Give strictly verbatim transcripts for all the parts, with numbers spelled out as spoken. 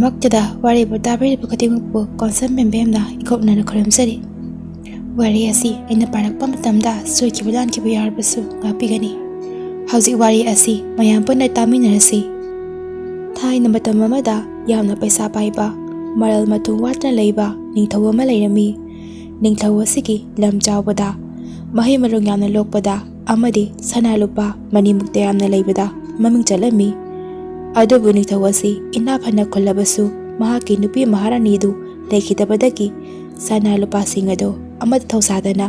ꯃꯛꯇꯗ ꯋꯥꯔꯤꯕꯨ ꯇꯥꯕꯤꯔꯤꯕ ꯈꯨꯗꯤꯡꯃꯛꯄꯨ ꯀꯣꯟꯁꯝ ꯕꯦꯝꯕꯦꯝꯅ ꯏꯀꯣꯛꯅꯅ ꯈꯨꯔꯨꯝꯖꯔꯤ꯫ ꯋꯥꯔꯤ ꯑꯁꯤ ꯑꯩꯅ ꯄꯥꯔꯛꯄ ꯃꯇꯝꯗ ꯁꯣꯏꯈꯤꯕ ꯂꯥꯟꯈꯤꯕ ꯌꯥꯎꯔꯕꯁꯨ ꯉꯥꯛꯄꯤꯒꯅꯤ꯫ ꯍꯧꯖꯤꯛ ꯋꯥꯔꯤ ꯑꯁꯤ ꯃꯌꯥꯝ ꯄꯨꯟꯅ ꯇꯥꯃꯤꯟꯅꯔꯁꯤ꯫ ꯊꯥꯏꯅ ꯃꯇꯝ ꯑꯃꯗ ꯌꯥꯝꯅ ꯄꯩꯁꯥ ꯄꯥꯏꯕ, ꯃꯔꯜ ꯃꯊꯨꯝ ꯋꯥꯠꯇꯅ ꯂꯩꯕ ꯅꯤꯡꯊꯧ ꯑꯃ ꯂꯩꯔꯝꯃꯤ꯫ ꯅꯤꯡꯊꯧ ꯑꯁꯤꯒꯤ ꯂꯝ ꯆꯥꯎꯕꯗ, ꯃꯍꯩ ꯃꯔꯣꯡ ꯌꯥꯝꯅ ꯂꯣꯛꯄꯗ ꯑꯃꯗꯤ ꯁꯅꯥ ꯂꯨꯄꯥ ꯃꯅꯤ ꯃꯨꯛꯇ ꯌꯥꯝꯅ ꯂꯩꯕꯗ ꯃꯃꯤꯡ ꯆꯠꯂꯝꯃꯤ꯫ ꯑꯗꯨꯕꯨ ꯅꯤꯡꯊꯧ ꯑꯁꯤ ꯏꯅꯥ ꯐꯅ ꯈꯨꯜꯂꯕꯁꯨ ꯃꯍꯥꯛꯀꯤ ꯅꯨꯄꯤ ꯃꯍꯥꯔꯥꯅꯤꯗꯨ ꯂꯩꯈꯤꯗꯕꯗꯒꯤ ꯁꯅꯥ ꯂꯨꯄꯥꯁꯤꯡ ꯑꯗꯨ ꯑꯃꯠꯇ ꯊꯧꯁꯥꯗꯅ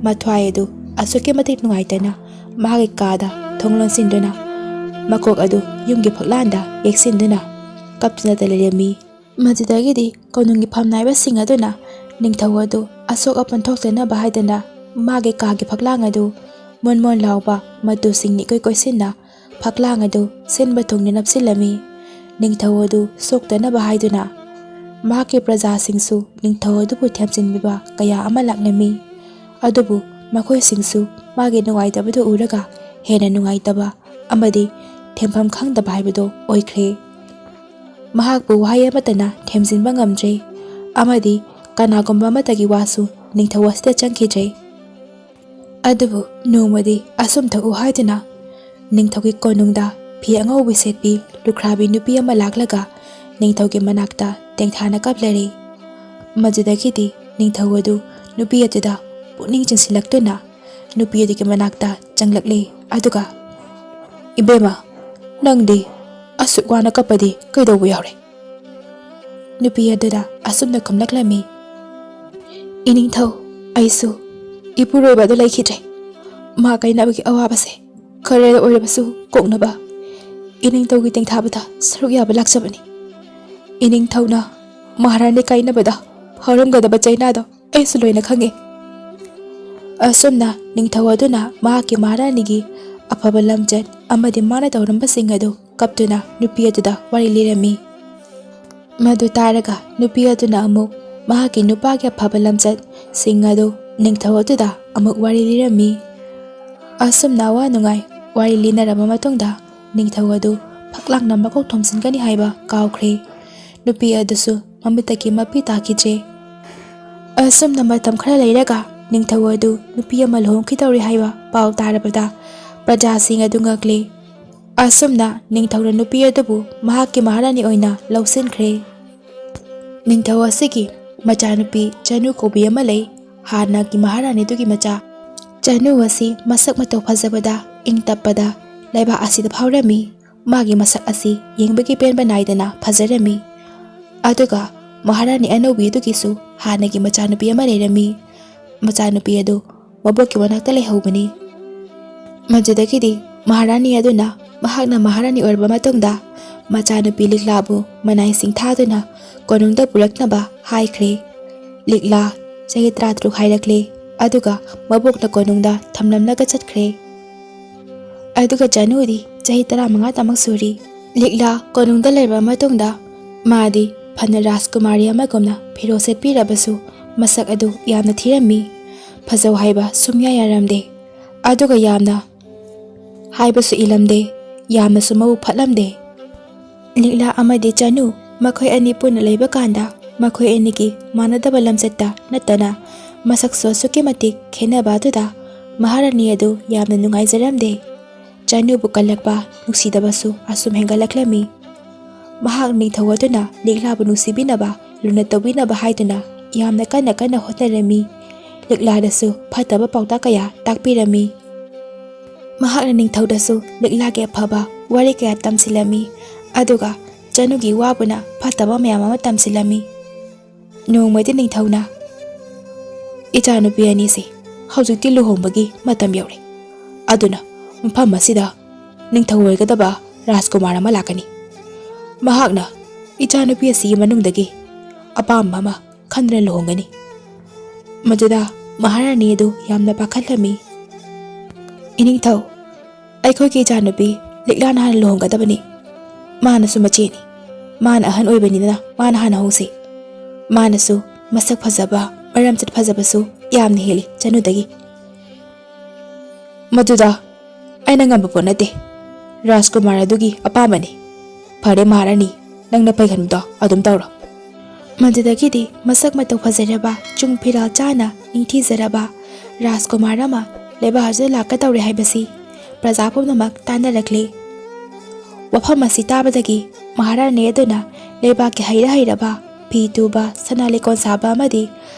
ꯃꯊ꯭ꯋꯥꯏ ꯑꯗꯨ ꯑꯁꯨꯛꯀꯤ ꯃꯇꯤꯛ ꯅꯨꯡꯉꯥꯏꯇꯅ ꯃꯍꯥꯛꯀꯤ ꯀꯥꯗ ꯊꯣꯡ ꯂꯣꯟꯁꯤꯟꯗꯨꯅ ꯃꯀꯣꯛ ꯑꯗꯨ ꯌꯨꯝꯒꯤ ꯐꯛꯂꯥꯟꯗ ꯌꯦꯛꯁꯤꯟꯗꯨꯅ ꯀꯞꯇꯨꯅꯇ ꯂꯩꯔꯝꯃꯤ꯫ ꯃꯗꯨꯗꯒꯤꯗꯤ ꯀꯣꯅꯨꯡꯒꯤ ꯐꯝꯅꯥꯏꯕꯁꯤꯡ ꯑꯗꯨꯅ ꯅꯤꯡꯊꯧ ꯑꯗꯨ ꯑꯁꯣꯛ ꯑꯄꯟ ꯊꯣꯛꯇꯅꯕ ꯍꯥꯏꯗꯅ ꯃꯥꯒꯤ ꯀꯥꯒꯤ ꯐꯛꯂꯥꯡ ꯑꯗꯨ ꯃꯣꯟ ꯃꯣꯟ ꯂꯥꯎꯕ ꯃꯇꯨꯁꯤꯡꯅ ꯏꯀꯣꯏ ꯀꯣꯏꯁꯤꯟꯅ ꯐꯛꯂꯥꯡ ꯑꯗꯨ ꯁꯤꯟꯕ ꯊꯨꯡꯅ ꯅꯞꯁꯤꯜꯂꯝꯃꯤ꯫ ꯅꯤꯡꯊꯧ ꯑꯗꯨ ꯁꯣꯛꯇꯅꯕ ꯍꯥꯏꯗꯨꯅ ꯃꯍꯥꯛꯀꯤ ꯄ꯭ꯔꯖꯥꯁꯤꯡꯁꯨ ꯅꯤꯡꯊꯧ ꯑꯗꯨꯕꯨ ꯊꯦꯝꯖꯤꯟꯕꯤꯕ ꯀꯌꯥ ꯑꯃ ꯂꯥꯛꯂꯝꯃꯤ꯫ ꯑꯗꯨꯕꯨ ꯃꯈꯣꯏꯁꯤꯡꯁꯨ ꯃꯥꯒꯤ ꯅꯨꯡꯉꯥꯏꯇꯕꯗꯨ ꯎꯔꯒ ꯍꯦꯟꯅ ꯅꯨꯡꯉꯥꯏꯇꯕ ꯑꯃꯗꯤ ꯊꯦꯝꯐꯝ ꯈꯪꯗꯕ ꯍꯥꯏꯕꯗꯨ ꯑꯣꯏꯈ꯭ꯔꯦ꯫ ꯃꯍꯥꯛꯄꯨ ꯋꯥꯍꯩ ꯑꯃꯠꯇꯅ ꯊꯦꯝꯖꯤꯟꯕ ꯉꯝꯗ꯭ꯔꯦ ꯑꯃꯗꯤ ꯀꯅꯥꯒꯨꯝꯕ ꯑꯃꯠꯇꯒꯤ ꯋꯥꯁꯨ ꯅꯤꯡꯊꯧ ꯑꯁꯤꯗ ꯆꯪꯈꯤꯗ꯭ꯔꯦ꯫ ꯑꯗꯨꯕꯨ ꯅꯣꯡꯃꯗꯤ ꯑꯁꯨꯝ ꯊꯣꯛꯎ ꯍꯥꯏꯗꯨꯅ ꯅꯤꯡꯊꯧꯒꯤ ꯀꯣꯅꯨꯡꯗ ꯐꯤ ꯑꯉꯧꯕ ꯁꯦꯠꯄꯤ ꯂꯨꯈ꯭ꯔꯥꯕꯤ ꯅꯨꯄꯤ ꯑꯃ ꯂꯥꯛꯂꯒ ꯅꯤꯡꯊꯧꯒꯤ ꯃꯅꯥꯛꯇ ꯇꯦꯡꯊꯥꯅ ꯀꯞꯂꯔꯦ꯫ ꯃꯗꯨꯗꯒꯤꯗꯤ ꯅꯤꯡꯊꯧ ꯑꯗꯨ ꯅꯨꯄꯤ ꯑꯗꯨꯗ ꯄꯨꯛꯅꯤꯡ ꯆꯤꯡꯁꯤꯜꯂꯛꯇꯨꯅ ꯅꯨꯄꯤ ꯑꯗꯨꯒꯤ ꯃꯅꯥꯛꯇ ꯆꯪꯂꯛꯂꯦ꯫ ꯑꯗꯨꯒ, "ꯏꯕꯦꯝꯃ, ꯅꯪꯗꯤ ꯑꯁꯨꯛ ꯋꯥꯅ ꯀꯞꯄꯗꯤ ꯀꯩꯗꯧꯕ ꯌꯥꯎꯔꯦ?" ꯅꯨꯄꯤ ꯑꯗꯨꯗ ꯑꯁꯨꯝꯅ ꯈꯨꯝꯂꯛꯂꯝꯃꯤ, "ꯏꯅꯤꯡꯊꯧ, ꯑꯩꯁꯨ ꯏꯄꯨꯔꯣꯏꯕ ꯑꯗꯨ ꯂꯩꯈꯤꯗ꯭ꯔꯦ꯫ ꯃꯥ ꯀꯥꯏꯅꯕꯒꯤ ꯑꯋꯥꯕꯁꯦ ꯈꯔꯗ ꯑꯣꯏꯔꯕꯁꯨ ꯀꯣꯛꯅꯕ ꯏꯅꯤꯡꯊꯧꯒꯤ ꯇꯦꯡꯊꯥꯕꯗ ꯁꯔꯨꯛ ꯌꯥꯕ ꯂꯥꯛꯆꯕꯅꯤ꯫ ꯏꯅꯤꯡꯊꯧꯅ ꯃꯍꯥꯔꯥꯅꯤ ꯀꯥꯏꯅꯕꯗ ꯐꯥꯎꯔꯝꯒꯗꯕ ꯆꯩꯅꯥꯗꯣ ꯑꯩꯁꯨ ꯂꯣꯏꯅ ꯈꯪꯉꯤ꯫" ꯑꯁꯨꯝꯅ ꯅꯤꯡꯊꯧ ꯑꯗꯨꯅ ꯃꯍꯥꯛꯀꯤ ꯃꯍꯥꯔꯥꯅꯤꯒꯤ ꯑꯐꯕ ꯂꯝꯆꯠ ꯑꯃꯗꯤ ꯃꯥꯅ ꯇꯧꯔꯝꯕꯁꯤꯡ ꯑꯗꯨ ꯀꯞꯇꯨꯅ ꯅꯨꯄꯤ ꯑꯗꯨꯗ ꯋꯥꯔꯤ ꯂꯤꯔꯝꯃꯤ꯫ ꯃꯗꯨ ꯇꯥꯔꯒ ꯅꯨꯄꯤ ꯑꯗꯨꯅ ꯑꯃꯨꯛ ꯃꯍꯥꯛꯀꯤ ꯅꯨꯄꯥꯒꯤ ꯑꯐꯕ ꯂꯝꯆꯠꯁꯤꯡ ꯑꯗꯨ ꯅꯤꯡꯊꯧ ꯑꯗꯨꯗ ꯑꯃꯨꯛ ꯋꯥꯔꯤ ꯂꯤꯔꯝꯃꯤ꯫ ꯑꯁꯨꯝꯅ ꯑꯋꯥ ꯅꯨꯡꯉꯥꯏ ꯋꯥꯔꯤ ꯂꯤꯅꯔꯕ ꯃꯇꯨꯡꯗ ꯅꯤꯡꯊꯧ ꯑꯗꯨ ꯐꯛꯂꯥꯡꯅ ꯃꯀꯣꯛ ꯊꯣꯝꯖꯤꯟꯒꯅꯤ ꯍꯥꯏꯕ ꯀꯥꯎꯈ꯭ꯔꯦ꯫ ꯅꯨꯄꯤ ꯑꯗꯨꯁꯨ ꯃꯃꯤꯠꯇꯒꯤ ꯃꯄꯤ ꯇꯥꯈꯤꯗ꯭ꯔꯦ꯫ ꯑꯁꯨꯝꯅ ꯃꯇꯝ ꯈꯔ ꯂꯩꯔꯒ ꯅꯤꯡꯊꯧ ꯑꯗꯨ ꯅꯨꯄꯤ ꯑꯃ ꯂꯨꯍꯣꯡꯈꯤꯗꯧꯔꯦ ꯍꯥꯏꯕ ꯄꯥꯎ ꯇꯥꯔꯕꯗ ꯄ꯭ꯔꯖꯥꯁꯤꯡ ꯑꯗꯨ ꯉꯛꯂꯦ꯫ ꯑꯁꯨꯝꯅ ꯅꯤꯡꯊꯧꯅ ꯅꯨꯄꯤ ꯑꯗꯨꯕꯨ ꯃꯍꯥꯛꯀꯤ ꯃꯍꯥꯔꯥꯅꯤ ꯑꯣꯏꯅ ꯂꯧꯁꯤꯟꯈ꯭ꯔꯦ꯫ ꯅꯤꯡꯊꯧ ꯑꯁꯤꯒꯤ ꯃꯆꯥꯅꯨꯄꯤ ꯆꯅꯨ ꯀꯧꯕꯤ ꯑꯃ ꯂꯩ꯫ ꯍꯥꯟꯅꯒꯤ ꯃꯍꯥꯔꯥꯅꯤꯗꯨꯒꯤ ꯃꯆꯥ꯫ ꯆꯅꯨ ꯑꯁꯤ ꯃꯁꯛ ꯃꯇꯧ ꯐꯖꯕꯗ, ꯏꯪ ꯇꯞꯄꯗ ꯂꯩꯕꯥꯛ ꯑꯁꯤꯗ ꯐꯥꯎꯔꯝꯃꯤ꯫ ꯃꯥꯒꯤ ꯃꯁꯛ ꯑꯁꯤ ꯌꯦꯡꯕꯒꯤ ꯄꯦꯟꯕ ꯅꯥꯏꯗꯅ ꯐꯖꯔꯝꯃꯤ꯫ ꯑꯗꯨꯒ ꯃꯍꯥꯔꯥꯅꯤ ꯑꯅꯧꯕꯤ ꯑꯗꯨꯒꯤꯁꯨ ꯍꯥꯟꯅꯒꯤ ꯃꯆꯥꯅꯨꯄꯤ ꯑꯃ ꯂꯩꯔꯝꯃꯤ꯫ ꯃꯆꯥꯅꯨꯄꯤ ꯑꯗꯨ ꯃꯕꯣꯛꯀꯤ ꯃꯅꯥꯛꯇ ꯂꯩꯍꯧꯕꯅꯤ꯫ ꯃꯗꯨꯗꯒꯤꯗꯤ ꯃꯍꯥꯔꯥꯅꯤ ꯑꯗꯨꯅ ꯃꯍꯥꯛꯅ ꯃꯍꯥꯔꯥꯅꯤ ꯑꯣꯏꯔꯕ ꯃꯇꯨꯡꯗ ꯃꯆꯥꯅꯨꯄꯤ ꯂꯤꯛꯂꯥꯕꯨ ꯃꯅꯥꯏꯁꯤꯡ ꯊꯥꯗꯨꯅ ꯀꯣꯅꯨꯡꯗ ꯄꯨꯔꯛꯅꯕ ꯍꯥꯏꯈ꯭ꯔꯦ꯫ ꯂꯤꯛꯂꯥ ꯆꯍꯤ ꯇꯔꯥꯇꯔꯨꯛ ꯍꯥꯏꯔꯛꯂꯦ꯫ ꯑꯗꯨꯒ ꯃꯕꯣꯛꯅ ꯀꯣꯅꯨꯡꯗ ꯊꯝꯂꯝꯂꯒ ꯆꯠꯈ꯭ꯔꯦ꯫ ꯑꯗꯨꯒ ꯆꯅꯨꯗꯤ ꯆꯍꯤ ꯇꯔꯥꯃꯉꯥ ꯇꯃꯛ ꯁꯨꯔꯤ꯫ ꯂꯤꯛꯂꯥ ꯀꯣꯅꯨꯡꯗ ꯂꯩꯔꯕ ꯃꯇꯨꯡꯗ ꯃꯥꯗꯤ ꯐꯅ ꯔꯥꯖꯀꯨꯃꯥꯔꯤ ꯑꯃꯒꯨꯝꯅ ꯐꯤꯔꯣꯜ ꯁꯦꯠꯄꯤꯔꯕꯁꯨ ꯃꯁꯛ ꯑꯗꯨ ꯌꯥꯝꯅ ꯊꯤꯔꯝꯃꯤ꯫ ꯐꯖꯧ ꯍꯥꯏꯕ ꯁꯨꯝꯌꯥ ꯌꯥꯔꯝꯗꯦ꯫ ꯑꯗꯨꯒ ꯌꯥꯝꯅ ꯍꯥꯏꯕꯁꯨ ꯏꯜꯂꯝꯗꯦ, ꯌꯥꯝꯅꯁꯨ ꯃꯕꯨꯛ ꯐꯠꯂꯝꯗꯦ꯫ ꯂꯤꯛꯂꯥ ꯑꯃꯗꯤ ꯆꯅꯨ ꯃꯈꯣꯏ ꯑꯅꯤ ꯄꯨꯟꯅ ꯂꯩꯕ ꯀꯥꯟꯗ ꯃꯈꯣꯏ ꯑꯅꯤꯒꯤ ꯃꯥꯟꯅꯗꯕ ꯂꯝꯆꯠꯇ ꯅꯠꯇꯅ ꯃꯁꯛꯁꯨ ꯑꯁꯨꯛꯀꯤ ꯃꯇꯤꯛ ꯈꯦꯠꯅꯕ ꯑꯗꯨꯗ ꯃꯍꯥꯔꯥꯅꯤ ꯑꯗꯨ ꯌꯥꯝꯅ ꯅꯨꯡꯉꯥꯏꯖꯔꯝꯗꯦ꯫ ꯆꯅꯨꯕꯨ ꯀꯜꯂꯛꯄ, ꯅꯨꯡꯁꯤꯗꯕꯁꯨ ꯑꯁꯨꯝ ꯍꯦꯟꯒꯠꯂꯛꯂꯝꯃꯤ꯫ ꯃꯍꯥꯛ ꯅꯤꯡꯊꯧ ꯑꯗꯨꯅ ꯂꯤꯛꯂꯥꯕꯨ ꯅꯨꯡꯁꯤꯕꯤꯅꯕ, ꯂꯨꯅ ꯇꯧꯕꯤꯅꯕ ꯍꯥꯏꯗꯨꯅ ꯌꯥꯝꯅ ꯀꯟꯅ ꯀꯟꯅ ꯍꯣꯠꯅꯔꯝꯃꯤ꯫ ꯂꯤꯛꯂꯥꯗꯁꯨ ꯐꯠꯇꯕ ꯄꯥꯎꯇꯥꯛ ꯀꯌꯥ ꯇꯥꯛꯄꯤꯔꯝꯃꯤ꯫ ꯃꯍꯥꯛꯅ ꯅꯤꯡꯊꯧꯗꯁꯨ ꯂꯤꯛꯂꯥꯒꯤ ꯑꯐꯕ ꯋꯥꯔꯤ ꯀꯌꯥ ꯇꯝꯁꯤꯜꯂꯝꯃꯤ꯫ ꯑꯗꯨꯒ ꯆꯅꯨꯒꯤ ꯋꯥꯕꯨꯅ ꯐꯠꯇꯕ ꯃꯌꯥꯝ ꯑꯃ ꯇꯝꯁꯤꯜꯂꯝꯃꯤ꯫ ꯅꯣꯡꯃꯗꯤ ꯅꯤꯡꯊꯧꯅ, "ꯏꯆꯥꯅꯨꯄꯤ ꯑꯅꯤꯁꯤ ꯍꯧꯖꯤꯛꯇꯤ ꯂꯨꯍꯣꯡꯕꯒꯤ ꯃꯇꯝ ꯌꯧꯔꯦ꯫ ꯑꯗꯨꯅ ꯃꯐꯝ ꯑꯁꯤꯗ ꯅꯤꯡꯊꯧ ꯑꯣꯏꯒꯗꯕ ꯔꯥꯖꯀꯨꯃꯥꯔ ꯑꯃ ꯂꯥꯛꯀꯅꯤ꯫ ꯃꯍꯥꯛꯅ ꯏꯆꯥꯅꯨꯄꯤ ꯑꯁꯤꯒꯤ ꯃꯅꯨꯡꯗꯒꯤ ꯑꯄꯥꯝꯕ ꯑꯃ ꯈꯟꯗꯨꯅ ꯂꯨꯍꯣꯡꯒꯅꯤ꯫" ꯃꯗꯨꯗ ꯃꯍꯥꯔꯥꯅꯤ ꯑꯗꯨ ꯌꯥꯝꯅ ꯄꯥꯈꯠꯂꯝꯃꯤ꯫ "ꯏꯅꯤꯡꯊꯧ, ꯑꯩꯈꯣꯏꯒꯤ ꯏꯆꯥꯅꯨꯄꯤ ꯂꯤꯛꯂꯥꯅ ꯍꯥꯟꯅ ꯂꯨꯍꯣꯡꯒꯗꯕꯅꯤ꯫ ꯃꯥꯅꯁꯨ ꯃꯆꯦꯅꯤ꯫ ꯃꯥꯅ ꯑꯍꯟ ꯑꯣꯏꯕꯅꯤꯅ ꯃꯥꯅ ꯍꯥꯟꯅ ꯍꯣꯡꯁꯤ꯫ ꯃꯥꯅꯁꯨ ꯃꯁꯛ ꯐꯖꯕ, ꯃꯔꯝꯆꯠ ꯐꯖꯕꯁꯨ ꯌꯥꯝꯅ ꯍꯦꯜꯂꯤ ꯆꯅꯨꯗꯒꯤ꯫" "ꯃꯗꯨꯗ ꯑꯩꯅ ꯉꯝꯕ ꯄꯣꯠ ꯅꯠꯇꯦ꯫ ꯔꯥꯖꯀꯨꯃꯥꯔ ꯑꯗꯨꯒꯤ ꯑꯄꯥꯝꯕꯅꯤ꯫ ꯐꯔꯦ ꯃꯍꯥꯔꯥꯅꯤ, ꯅꯪꯅ ꯄꯩꯒꯟꯕꯗꯣ ꯑꯗꯨꯝ ꯇꯧꯔꯣ꯫ ꯃꯗꯨꯗꯒꯤꯗꯤ ꯃꯁꯛ ꯃꯇꯧ ꯐꯖꯔꯕ, ꯆꯨꯡ ꯐꯤꯔꯥꯜ ꯆꯥꯅ ꯅꯤꯡꯊꯤꯖꯔꯕ ꯔꯥꯖꯀꯨꯃꯥꯔ ꯑꯃ ꯂꯩꯕꯥꯛ ꯑꯁꯤꯗ ꯂꯥꯛꯀꯗꯧꯔꯦ ꯍꯥꯏꯕꯁꯤ ꯄ꯭ꯔꯖꯥ ꯄꯨꯝꯅꯃꯛ ꯇꯥꯟꯅꯔꯛꯂꯤ꯫ ꯋꯥꯐꯝ ꯑꯁꯤ ꯇꯥꯕꯗꯒꯤ ꯃꯍꯥꯔꯥꯅꯤ ꯑꯗꯨꯅ ꯂꯩꯕꯥꯛꯀꯤ ꯍꯩꯔ ꯍꯩꯔꯕ ꯐꯤ ꯇꯨꯕ, ꯁꯅꯥ ꯂꯤꯛꯀꯣꯟ ꯁꯥꯕ ꯑꯃꯗꯤ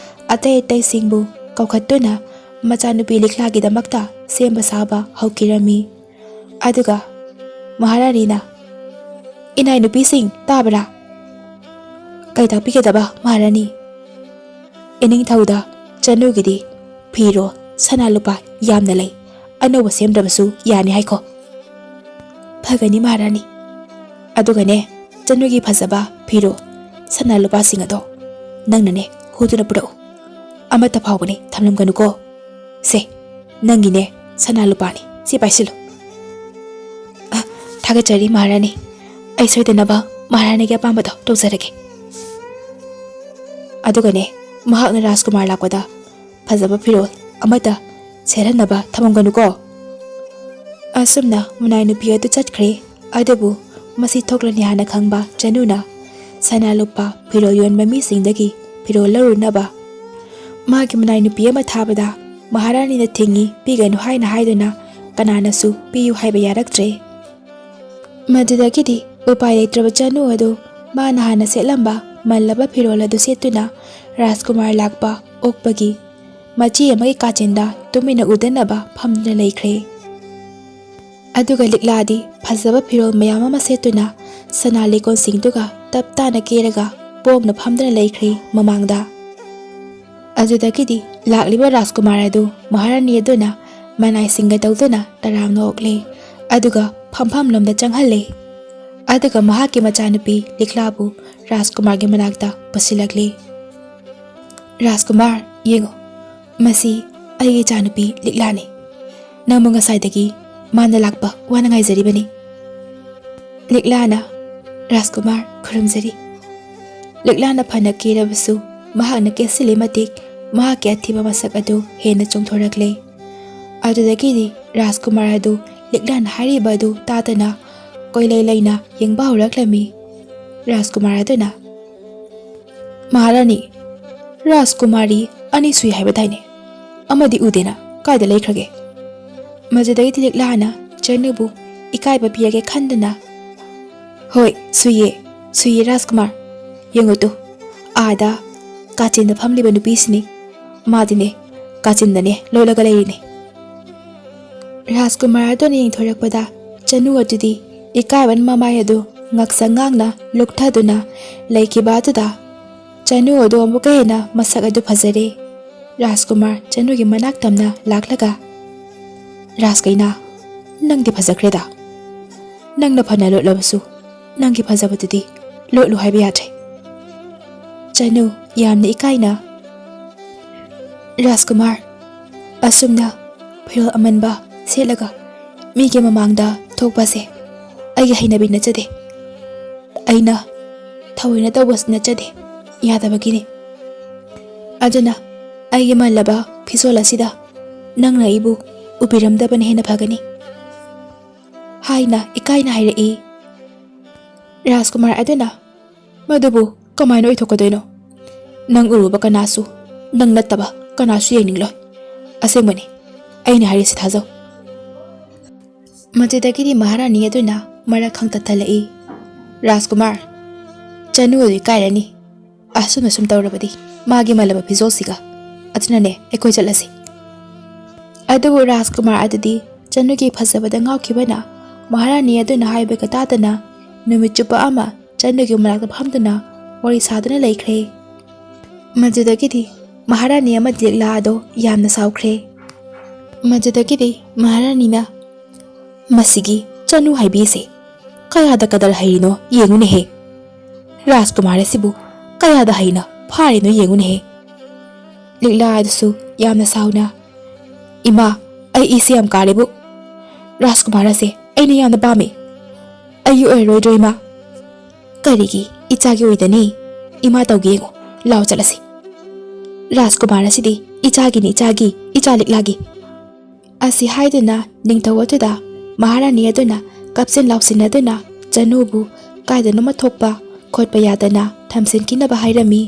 ꯑꯇꯩ ꯑꯇꯩꯁꯤꯡꯕꯨ ꯀꯧꯈꯠꯇꯨꯅ ꯃꯆꯥꯅꯨꯄꯤ ꯂꯤꯛꯂꯥꯒꯤꯗꯃꯛꯇ ꯁꯦꯝꯕ ꯁꯥꯕ ꯍꯧꯈꯤꯔꯝꯃꯤ꯫ ꯑꯗꯨꯒ ꯃꯍꯥꯔꯥꯅꯤꯅ, "ꯏꯅꯥꯏ ꯅꯨꯄꯤꯁꯤꯡ, ꯇꯥꯕ꯭ꯔꯥ?" "ꯀꯩ ꯇꯥꯛꯄꯤꯒꯗꯕ, ꯃꯍꯥꯔꯥꯅꯤ?" "ꯏꯅꯤꯡꯊꯧꯗ ꯆꯅꯨꯒꯤꯗꯤ ꯐꯤꯔꯣꯜ, ꯁꯅꯥ ꯂꯨꯄꯥ ꯌꯥꯝꯅ ꯂꯩ, ꯑꯅꯧꯕ ꯁꯦꯝꯗ꯭ꯔꯕꯁꯨ ꯌꯥꯅꯤ ꯍꯥꯏꯈꯣ꯫" "ꯐꯒꯅꯤ ꯃꯍꯥꯔꯥꯅꯤ꯫ ꯑꯗꯨꯒꯅꯦ, ꯆꯅꯨꯒꯤ ꯐꯖꯕ ꯐꯤꯔꯣꯜ, ꯁꯅꯥ ꯂꯨꯄꯥꯁꯤꯡ ꯑꯗꯣ ꯅꯪꯅꯅꯦ ꯍꯨꯗꯨꯅ ꯄꯨꯔꯛꯎ꯫ ꯑꯃꯠꯇ ꯐꯥꯎꯕꯅꯦ ꯊꯝꯂꯝꯒꯅꯨꯀꯣ꯫ ꯁꯦ, ꯅꯪꯒꯤꯅꯦ ꯁꯅꯥ ꯂꯨꯄꯥꯅꯤ, ꯁꯤ ꯄꯥꯏꯁꯤꯜꯂꯨ꯫" "ꯑ, ꯊꯥꯒꯠꯆꯔꯤ ꯃꯍꯥꯔꯥꯅꯤ꯫ ꯑꯩ ꯁꯣꯏꯗꯅꯕ ꯃꯍꯥꯔꯥꯅꯤꯒꯤ ꯑꯄꯥꯝꯕꯗꯣ ꯇꯧꯖꯔꯒꯦ꯫" ꯑꯗꯨꯒꯅꯦ, ꯃꯍꯥꯛꯅ ꯔꯥꯖꯀꯨꯃꯥꯔ ꯂꯥꯛꯄꯗ ꯐꯖꯕ ꯐꯤꯔꯣꯜ ꯑꯃꯠꯇ ꯁꯦꯠꯍꯟꯅꯕ ꯊꯝꯃꯝꯒꯅꯨꯀꯣ꯫ ꯑꯁꯨꯝꯅ ꯃꯅꯥꯏ ꯅꯨꯄꯤ ꯑꯗꯨ ꯆꯠꯈ꯭ꯔꯦ꯫ ꯑꯗꯨꯕꯨ ꯃꯁꯤ ꯊꯣꯛꯂꯅꯤ ꯍꯥꯏꯅ ꯈꯪꯕ ꯆꯅꯨꯅ ꯁꯅꯥ ꯂꯨꯄꯥ ꯐꯤꯔꯣꯜ ꯌꯣꯟꯕ ꯃꯤꯁꯤꯡꯗꯒꯤ ꯐꯤꯔꯣꯜ ꯂꯧꯔꯨꯅꯕ ꯃꯥꯒꯤ ꯃꯅꯥꯏ ꯅꯨꯄꯤ ꯑꯃ ꯊꯥꯕꯗ ꯃꯍꯥꯔꯥꯅꯤꯅ ꯊꯤꯡꯉꯤ, ꯄꯤꯒꯅꯨ ꯍꯥꯏꯅ ꯍꯥꯏꯗꯨꯅ ꯀꯅꯥꯅꯁꯨ ꯄꯤꯌꯨ ꯍꯥꯏꯕ ꯌꯥꯔꯛꯇ꯭ꯔꯦ꯫ ꯃꯗꯨꯗꯒꯤꯗꯤ ꯎꯄꯥꯏ ꯂꯩꯇ꯭ꯔꯕ ꯆꯅꯨ ꯑꯗꯨ ꯃꯥꯅ ꯍꯥꯟꯅ ꯁꯦꯠꯂꯝꯕ ꯃꯜꯂꯕ ꯐꯤꯔꯣꯜ ꯑꯗꯨ ꯁꯦꯠꯇꯨꯅ ꯔꯥꯖꯀꯨꯃꯥꯔ ꯂꯥꯛꯄ ꯑꯣꯛꯄꯒꯤ ꯃꯆꯤ ꯑꯃꯒꯤ ꯀꯥꯆꯤꯟꯗ ꯇꯨꯃꯤꯟꯅ ꯎꯗꯅꯕ ꯐꯝꯗꯨꯅ ꯂꯩꯈ꯭ꯔꯦ꯫ ꯑꯗꯨꯒ ꯂꯤꯛꯂꯥꯗꯤ ꯐꯖꯕ ꯐꯤꯔꯣꯜ ꯃꯌꯥꯝ ꯑꯃ ꯁꯦꯠꯇꯨꯅ ꯁꯅꯥ ꯂꯤꯛꯀꯣꯟꯁꯤꯡꯗꯨꯒ ꯇꯞ ꯇꯥꯅ ꯀꯦꯔꯒ ꯄꯣꯡꯅ ꯐꯝꯗꯨꯅ ꯂꯩꯈ꯭ꯔꯦ ꯃꯃꯥꯡꯗ꯫ ꯑꯗꯨꯗꯒꯤꯗꯤ ꯂꯥꯛꯂꯤꯕ ꯔꯥꯖꯀꯨꯃꯥꯔ ꯑꯗꯨ ꯃꯍꯥꯔꯥꯅꯤ ꯑꯗꯨꯅ ꯃꯅꯥꯏꯁꯤꯡꯒ ꯇꯧꯗꯨꯅ ꯇꯔꯥꯝꯅ ꯑꯣꯛꯂꯦ, ꯑꯗꯨꯒ ꯐꯝꯐꯝꯂꯣꯝꯗ ꯆꯪꯍꯜꯂꯦ꯫ ꯑꯗꯨꯒ ꯃꯍꯥꯛꯀꯤ ꯃꯆꯥꯅꯨꯄꯤ ꯂꯤꯛꯂꯥꯕꯨ ꯔꯥꯖꯀꯨꯃꯥꯔꯒꯤ ꯃꯅꯥꯛꯇ ꯄꯨꯁꯤꯜꯂꯛꯂꯦ꯫ "ꯔꯥꯖꯀꯨꯃꯥꯔ, ꯌꯦꯡꯉꯨ, ꯃꯁꯤ ꯑꯩꯒꯤ ꯏꯆꯥꯅꯨꯄꯤ ꯂꯤꯛꯂꯥꯅꯤ꯫ ꯅꯪꯕꯨ ꯉꯁꯥꯏꯗꯒꯤ ꯃꯥꯅ ꯂꯥꯛꯄ ꯋꯥꯅ ꯉꯥꯏꯖꯔꯤꯕꯅꯤ꯫" ꯂꯤꯛꯂꯥꯅ, "ꯔꯥꯖꯀꯨꯃꯥꯔ, ꯈꯨꯔꯨꯝꯖꯔꯤ꯫" ꯂꯤꯛꯂꯥꯅ ꯐꯅ ꯀꯦꯔꯕꯁꯨ ꯃꯍꯥꯛꯅ ꯀꯦꯁꯤꯜꯂꯤ ꯃꯇꯤꯛ ꯃꯍꯥꯛꯀꯤ ꯑꯊꯤꯕ ꯃꯁꯛ ꯑꯗꯨ ꯍꯦꯟꯅ ꯆꯣꯡꯊꯣꯔꯛꯂꯦ꯫ ꯑꯗꯨꯗꯒꯤꯗꯤ ꯔꯥꯖꯀꯨꯃꯥꯔ ꯑꯗꯨ ꯂꯤꯛꯂꯥꯅ ꯍꯥꯏꯔꯤꯕ ꯑꯗꯨ ꯇꯥꯗꯅ ꯀꯣꯏꯂꯩ ꯂꯩꯅ ꯌꯦꯡꯕ ꯍꯧꯔꯛꯂꯝꯃꯤ꯫ ꯔꯥꯖꯀꯨꯃꯥꯔ ꯑꯗꯨꯅ, "ꯃꯍꯥꯔꯥꯅꯤ, ꯔꯥꯖꯀꯨꯃꯥꯔꯤ ꯑꯅꯤ ꯁꯨꯏ ꯍꯥꯏꯕꯗꯥꯏꯅꯦ? ꯑꯃꯗꯤ ꯎꯗꯦꯅ, ꯀꯥꯏꯗ ꯂꯩꯈ꯭ꯔꯒꯦ?" ꯃꯗꯨꯗꯒꯤꯗꯤ ꯂꯤꯛꯂꯥꯅ ꯆꯅꯨꯕꯨ ꯏꯀꯥꯏꯕ ꯄꯤꯔꯒꯦ ꯈꯟꯗꯅ, "ꯍꯣꯏ, ꯁꯨꯏꯌꯦ, ꯁꯨꯏꯌꯦ ꯔꯥꯖꯀꯨꯃꯥꯔ꯫ ꯌꯦꯡꯉꯨ ꯇꯨ, ꯑꯥꯗ ꯀꯥꯆꯤꯟꯗ ꯐꯝꯂꯤꯕ ꯅꯨꯄꯤꯁꯤꯅꯤ꯫ ꯃꯥꯗꯤꯅꯦ, ꯀꯥꯆꯤꯟꯗꯅꯦ ꯂꯣꯠꯂꯒ ꯂꯩꯔꯤꯅꯦ꯫" ꯔꯥꯖꯀꯨꯃꯥꯔ ꯑꯗꯨꯅ ꯌꯦꯡꯊꯣꯔꯛꯄꯗ ꯆꯅꯨ ꯑꯗꯨꯗꯤ ꯏꯀꯥꯏꯕꯅ ꯃꯃꯥꯏ ꯑꯗꯨ ꯉꯛꯁꯪ ꯉꯥꯡꯅ ꯂꯨꯞꯊꯗꯨꯅ ꯂꯩꯈꯤꯕ ꯑꯗꯨꯗ ꯆꯅꯨ ꯑꯗꯨ ꯑꯃꯨꯛꯀ ꯍꯦꯟꯅ ꯃꯁꯛ ꯑꯗꯨ ꯐꯖꯔꯦ꯫ ꯔꯥꯖꯀꯨꯃꯥꯔ ꯆꯅꯨꯒꯤ ꯃꯅꯥꯛ ꯇꯝꯅ ꯂꯥꯛꯂꯒ, "ꯔꯥꯖꯀꯩꯅꯥ, ꯅꯪꯗꯤ ꯐꯖꯈ꯭ꯔꯦꯗ꯫ ꯅꯪꯅ ꯐꯅ ꯂꯣꯠꯂꯕꯁꯨ ꯅꯪꯒꯤ ꯐꯖꯕꯗꯨꯗꯤ ꯂꯣꯠꯂꯨ ꯍꯥꯏꯕ ꯌꯥꯗ꯭ꯔꯦ꯫" ꯆꯅꯨ ꯌꯥꯝꯅ ꯏꯀꯥꯏꯅ, "ꯔꯥꯖꯀꯨꯃꯥꯔ, ꯑꯁꯨꯝꯅ ꯐꯤꯔꯣꯜ ꯑꯃꯟꯕ ꯁꯦꯠꯂꯒ ꯃꯤꯒꯤ ꯃꯃꯥꯡꯗ ꯊꯣꯛꯄꯁꯦ ꯑꯩꯒꯤ ꯍꯩꯅꯕꯤ ꯅꯠꯆꯗꯦ꯫ ꯑꯩꯅ ꯊꯑꯣꯏꯅ ꯇꯧꯕꯁꯨ ꯅꯠꯆꯗꯦ, ꯌꯥꯗꯕꯒꯤꯅꯤ꯫ ꯑꯗꯨꯅ ꯑꯩꯒꯤ ꯃꯜꯂꯕ ꯐꯤꯖꯣꯜ ꯑꯁꯤꯗ ꯅꯪꯅ ꯑꯩꯕꯨ ꯎꯕꯤꯔꯝꯗꯕꯅ ꯍꯦꯟꯅ ꯐꯒꯅꯤ" ꯍꯥꯏꯅ ꯏꯀꯥꯏꯅ ꯍꯥꯏꯔꯛꯏ꯫ ꯔꯥꯖꯀꯨꯃꯥꯔ ꯑꯗꯨꯅ, "ꯃꯗꯨꯕꯨ ꯀꯃꯥꯏꯅ ꯑꯣꯏꯊꯣꯛꯀꯗꯣꯏꯅꯣ? ꯅꯪ ꯎꯔꯨꯕ ꯀꯅꯥꯁꯨ ꯅꯪ ꯅꯠꯇꯕ ꯀꯅꯥꯁꯨ ꯌꯦꯡꯅꯤꯡꯂꯣꯏ꯫ ꯑꯁꯦꯡꯕꯅꯤ, ꯑꯩꯅ ꯍꯥꯏꯔꯤꯁꯤ ꯊꯥꯖꯧ꯫" ꯃꯗꯨꯗꯒꯤꯗꯤ ꯃꯍꯥꯔꯥꯅꯤ ꯑꯗꯨꯅ ꯃꯔꯛ ꯈꯪꯇꯠꯊꯠꯂꯛꯏ꯫ "ꯔꯥꯖꯀꯨꯃꯥꯔ, ꯆꯅꯨ ꯑꯗꯨ ꯏꯀꯥꯏꯔꯅꯤ꯫ ꯑꯁꯨꯝ ꯑꯁꯨꯝ ꯇꯧꯔꯕꯗꯤ ꯃꯥꯒꯤ ꯃꯜꯂꯕ ꯐꯤꯖꯣꯜꯁꯤꯒ꯫ ꯑꯗꯨꯅꯅꯦ, ꯑꯩꯈꯣꯏ ꯆꯠꯂꯁꯤ꯫" ꯑꯗꯨꯕꯨ ꯔꯥꯖꯀꯨꯃꯥꯔ ꯑꯗꯨꯗꯤ ꯆꯅꯨꯒꯤ ꯐꯖꯕꯗ ꯉꯥꯎꯈꯤꯕꯅ ꯃꯍꯥꯔꯥꯅꯤ ꯑꯗꯨꯅ ꯍꯥꯏꯕꯒ ꯇꯥꯗꯅ ꯅꯨꯃꯤꯠ ꯆꯨꯞꯄ ꯑꯃ ꯆꯅꯨꯒꯤ ꯃꯅꯥꯛꯇ ꯐꯝꯗꯨꯅ ꯋꯥꯔꯤ ꯁꯥꯗꯨꯅ ꯂꯩꯈ꯭ꯔꯦ꯫ ꯃꯗꯨꯗꯒꯤꯗꯤ ꯃꯍꯥꯔꯥꯅꯤ ꯑꯃꯗꯤ ꯂꯤꯛꯂꯥ ꯑꯗꯣ ꯌꯥꯝꯅ ꯁꯥꯎꯈ꯭ꯔꯦ꯫ ꯃꯗꯨꯗꯒꯤꯗꯤ ꯃꯍꯥꯔꯥꯅꯤꯅ, "ꯃꯁꯤꯒꯤ ꯆꯅꯨ ꯍꯥꯏꯕꯤꯁꯦ ꯀꯌꯥꯗ ꯀꯗꯔ ꯍꯩꯔꯤꯅꯣ ꯌꯦꯡꯉꯨꯅꯦꯍꯦ꯫ ꯔꯥꯖꯀꯨꯃꯥꯔ ꯑꯁꯤꯕꯨ ꯀꯌꯥꯗ ꯍꯩꯅ ꯐꯥꯔꯤꯅꯣ ꯌꯦꯡꯉꯨꯅꯦꯍꯦ꯫" ꯂꯤꯛꯂꯥ ꯑꯗꯨꯁꯨ ꯌꯥꯝꯅ ꯁꯥꯎꯅ, "ꯏꯃꯥ, ꯑꯩ ꯏꯁꯦ ꯌꯥꯝ ꯀꯥꯔꯦꯕꯨ꯫ ꯔꯥꯖꯀꯨꯃꯥꯔ ꯑꯁꯦ ꯑꯩꯅ ꯌꯥꯝꯅ ꯄꯥꯝꯃꯤ꯫ ꯑꯩꯒꯤ ꯑꯣꯏꯔꯔꯣꯏꯗ꯭ꯔꯣ, ꯏꯃꯥ?" "ꯀꯔꯤꯒꯤ ꯏꯆꯥꯒꯤ ꯑꯣꯏꯗꯅꯤ? ꯏꯃꯥ ꯇꯧꯒꯦ ꯌꯦꯡꯉꯨ꯫ ꯂꯥꯎ ꯆꯠꯂꯁꯤ꯫ ꯔꯥꯖꯀꯨꯃꯥꯔ ꯑꯁꯤꯗꯤ ꯏꯆꯥꯒꯤꯅꯤ, ꯏꯆꯥꯒꯤ, ꯏꯆꯥ ꯂꯤꯛꯂꯥꯒꯤ꯫" ꯑꯁꯤ ꯍꯥꯏꯗꯨꯅ ꯅꯤꯡꯊꯧ ꯑꯗꯨꯗ ꯃꯍꯥꯔꯥꯅꯤ ꯑꯗꯨꯅ ꯀꯥꯞꯁꯤꯟ ꯂꯥꯎꯁꯤꯟꯅꯗꯨꯅ ꯆꯅꯨꯕꯨ ꯀꯥꯏꯗꯅꯣꯃ ꯊꯣꯛꯄ ꯈꯣꯠꯄ ꯌꯥꯗꯅ ꯊꯝꯖꯤꯟꯈꯤꯅꯕ ꯍꯥꯏꯔꯝꯃꯤ꯫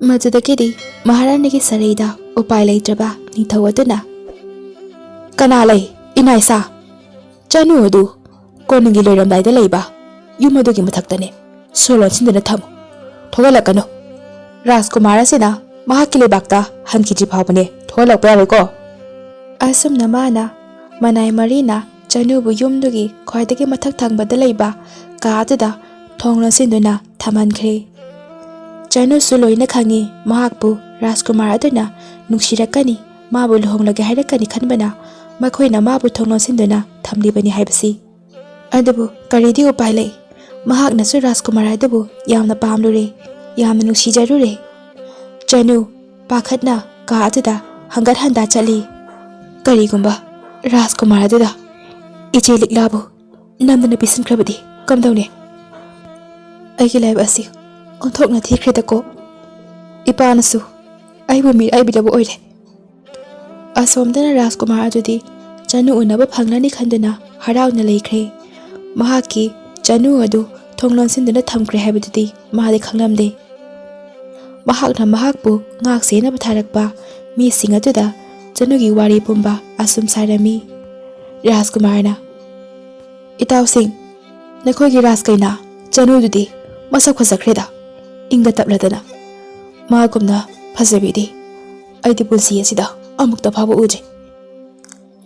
ꯃꯗꯨꯗꯒꯤꯗꯤ ꯃꯍꯥꯔꯥꯅꯤꯒꯤ ꯁꯔꯩꯗ ꯎꯄꯥꯏ ꯂꯩꯇ꯭ꯔꯕ ꯅꯤꯡꯊꯧ ꯑꯗꯨꯅ, "ꯀꯅꯥ ꯂꯩ? ꯏꯅꯥ ꯏꯁꯥ! ꯆꯅꯨ ꯑꯗꯨ ꯀꯣꯅꯨꯡꯒꯤ ꯂꯣꯏꯔꯝꯗꯥꯏꯗ ꯂꯩꯕ ꯌꯨꯝ ꯑꯗꯨꯒꯤ ꯃꯊꯛꯇꯅꯦ꯫ ꯁꯣ ꯂꯣꯟꯁꯤꯟꯗꯨꯅ ꯊꯝꯃꯨ꯫ ꯊꯣꯛꯍꯜꯂꯛꯀꯅꯨ꯫ ꯔꯥꯖꯀꯨꯃꯥꯔ ꯑꯁꯤꯅ ꯃꯍꯥꯛꯀꯤ ꯂꯩꯕꯥꯛꯇ ꯍꯟꯈꯤꯗ꯭ꯔꯤ ꯐꯥꯎꯕꯅꯦ ꯊꯣꯛꯍꯜꯂꯛꯄ ꯌꯥꯔꯣꯏꯀꯣ"꯫ ꯑꯁꯨꯝꯅ ꯃꯥꯅ ꯃꯅꯥꯏ ꯃꯔꯤꯅ ꯆꯅꯨꯕꯨ ꯌꯨꯝꯗꯨꯒꯤ ꯈ꯭ꯋꯥꯏꯗꯒꯤ ꯃꯊꯛ ꯊꯪꯕꯗ ꯂꯩꯕ ꯀꯥ ꯑꯗꯨꯗ ꯊꯣꯡ ꯂꯣꯟꯁꯤꯟꯗꯨꯅ ꯊꯝꯍꯟꯈ꯭ꯔꯦ꯫ ꯆꯅꯨꯁꯨ ꯂꯣꯏꯅ ꯈꯪꯏ, ꯃꯍꯥꯛꯄꯨ ꯔꯥꯖꯀꯨꯃꯥꯔ ꯑꯗꯨꯅ ꯅꯨꯡꯁꯤꯔꯛꯀꯅꯤ, ꯃꯥꯕꯨ ꯂꯨꯍꯣꯡꯂꯒꯦ ꯍꯥꯏꯔꯛꯀꯅꯤ ꯈꯟꯕꯅ ꯃꯈꯣꯏꯅ ꯃꯥꯕꯨ ꯊꯣꯡ ꯂꯣꯟꯁꯤꯟꯗꯨꯅ ꯊꯝꯂꯤꯕꯅꯤ ꯍꯥꯏꯕꯁꯤ꯫ ꯑꯗꯨꯕꯨ ꯀꯔꯤꯗꯤ ꯎꯄꯥꯏ ꯂꯩ? ꯃꯍꯥꯛꯅꯁꯨ ꯔꯥꯖꯀꯨꯃꯥꯔ ꯑꯗꯨꯕꯨ ꯌꯥꯝꯅ ꯄꯥꯝꯂꯨꯔꯦ, ꯌꯥꯝꯅ ꯅꯨꯡꯁꯤꯖꯔꯨꯔꯦ꯫ ꯆꯅꯨ ꯄꯥꯈꯠꯅ ꯀꯥ ꯑꯗꯨꯗ ꯍꯪꯒꯠ ꯍꯟꯗꯥ ꯆꯠꯂꯤ꯫ ꯀꯔꯤꯒꯨꯝꯕ ꯔꯥꯖꯀꯨꯃꯥꯔ ꯑꯗꯨꯗ ꯏꯆꯦ ꯂꯤꯛꯂꯥꯕꯨ ꯅꯝꯗꯅ ꯄꯤꯁꯤꯟꯈ꯭ꯔꯕꯗꯤ ꯀꯝꯗꯧꯅꯤ? ꯑꯩꯒꯤ ꯂꯥꯏꯕꯛ ꯑꯁꯤ ꯑꯣꯟꯊꯣꯛꯅ ꯊꯤꯈ꯭ꯔꯦꯗꯀꯣ꯫ ꯏꯄꯥꯅꯁꯨ ꯑꯩꯕꯨ ꯃꯤꯔꯥꯏꯕꯤꯔꯕ ꯑꯣꯏꯔꯦ꯫ ꯑꯁꯣꯝꯗꯅ ꯔꯥꯖꯀꯨꯃꯥꯔ ꯑꯗꯨꯗꯤ ꯆꯅꯨ ꯎꯅꯕ ꯐꯪꯂꯅꯤ ꯈꯟꯗꯨꯅ ꯍꯔꯥꯎꯅ ꯂꯩꯈ꯭ꯔꯦ꯫ ꯃꯍꯥꯛꯀꯤ ꯆꯅꯨ ꯑꯗꯨ ꯊꯣꯡ ꯂꯣꯟꯁꯤꯟꯗꯨꯅ ꯊꯝꯈ꯭ꯔꯦ ꯍꯥꯏꯕꯗꯨꯗꯤ ꯃꯥꯗꯤ ꯈꯪꯂꯝꯗꯦ꯫ ꯃꯍꯥꯛꯅ ꯃꯍꯥꯛꯄꯨ ꯉꯥꯛ ꯁꯦꯟꯅꯕ ꯊꯥꯔꯛꯄ ꯃꯤꯁꯤꯡ ꯑꯗꯨꯗ ꯆꯅꯨꯒꯤ ꯋꯥꯔꯤ ꯄꯨꯝꯕ ꯑꯁꯨꯝ ꯁꯥꯔꯝꯃꯤ꯫ ꯔꯥꯖꯀꯨꯃꯥꯔꯅ, "ꯏꯇꯥꯎꯁꯤꯡ, ꯅꯈꯣꯏꯒꯤ ꯔꯥꯖꯀꯩꯅꯥ ꯆꯅꯨꯗꯨꯗꯤ ꯃꯁꯛ ꯐꯖꯈ꯭ꯔꯦꯗ, ꯏꯪꯒ ꯇꯞꯂꯗꯅ꯫ ꯃꯥꯒꯨꯝꯅ ꯐꯖꯕꯤꯗꯤ ꯑꯩꯗꯤ ꯄꯨꯟꯁꯤ ꯑꯁꯤꯗ ꯑꯃꯨꯛꯇ ꯐꯥꯎꯕ ꯎꯗ꯭ꯔꯤ"꯫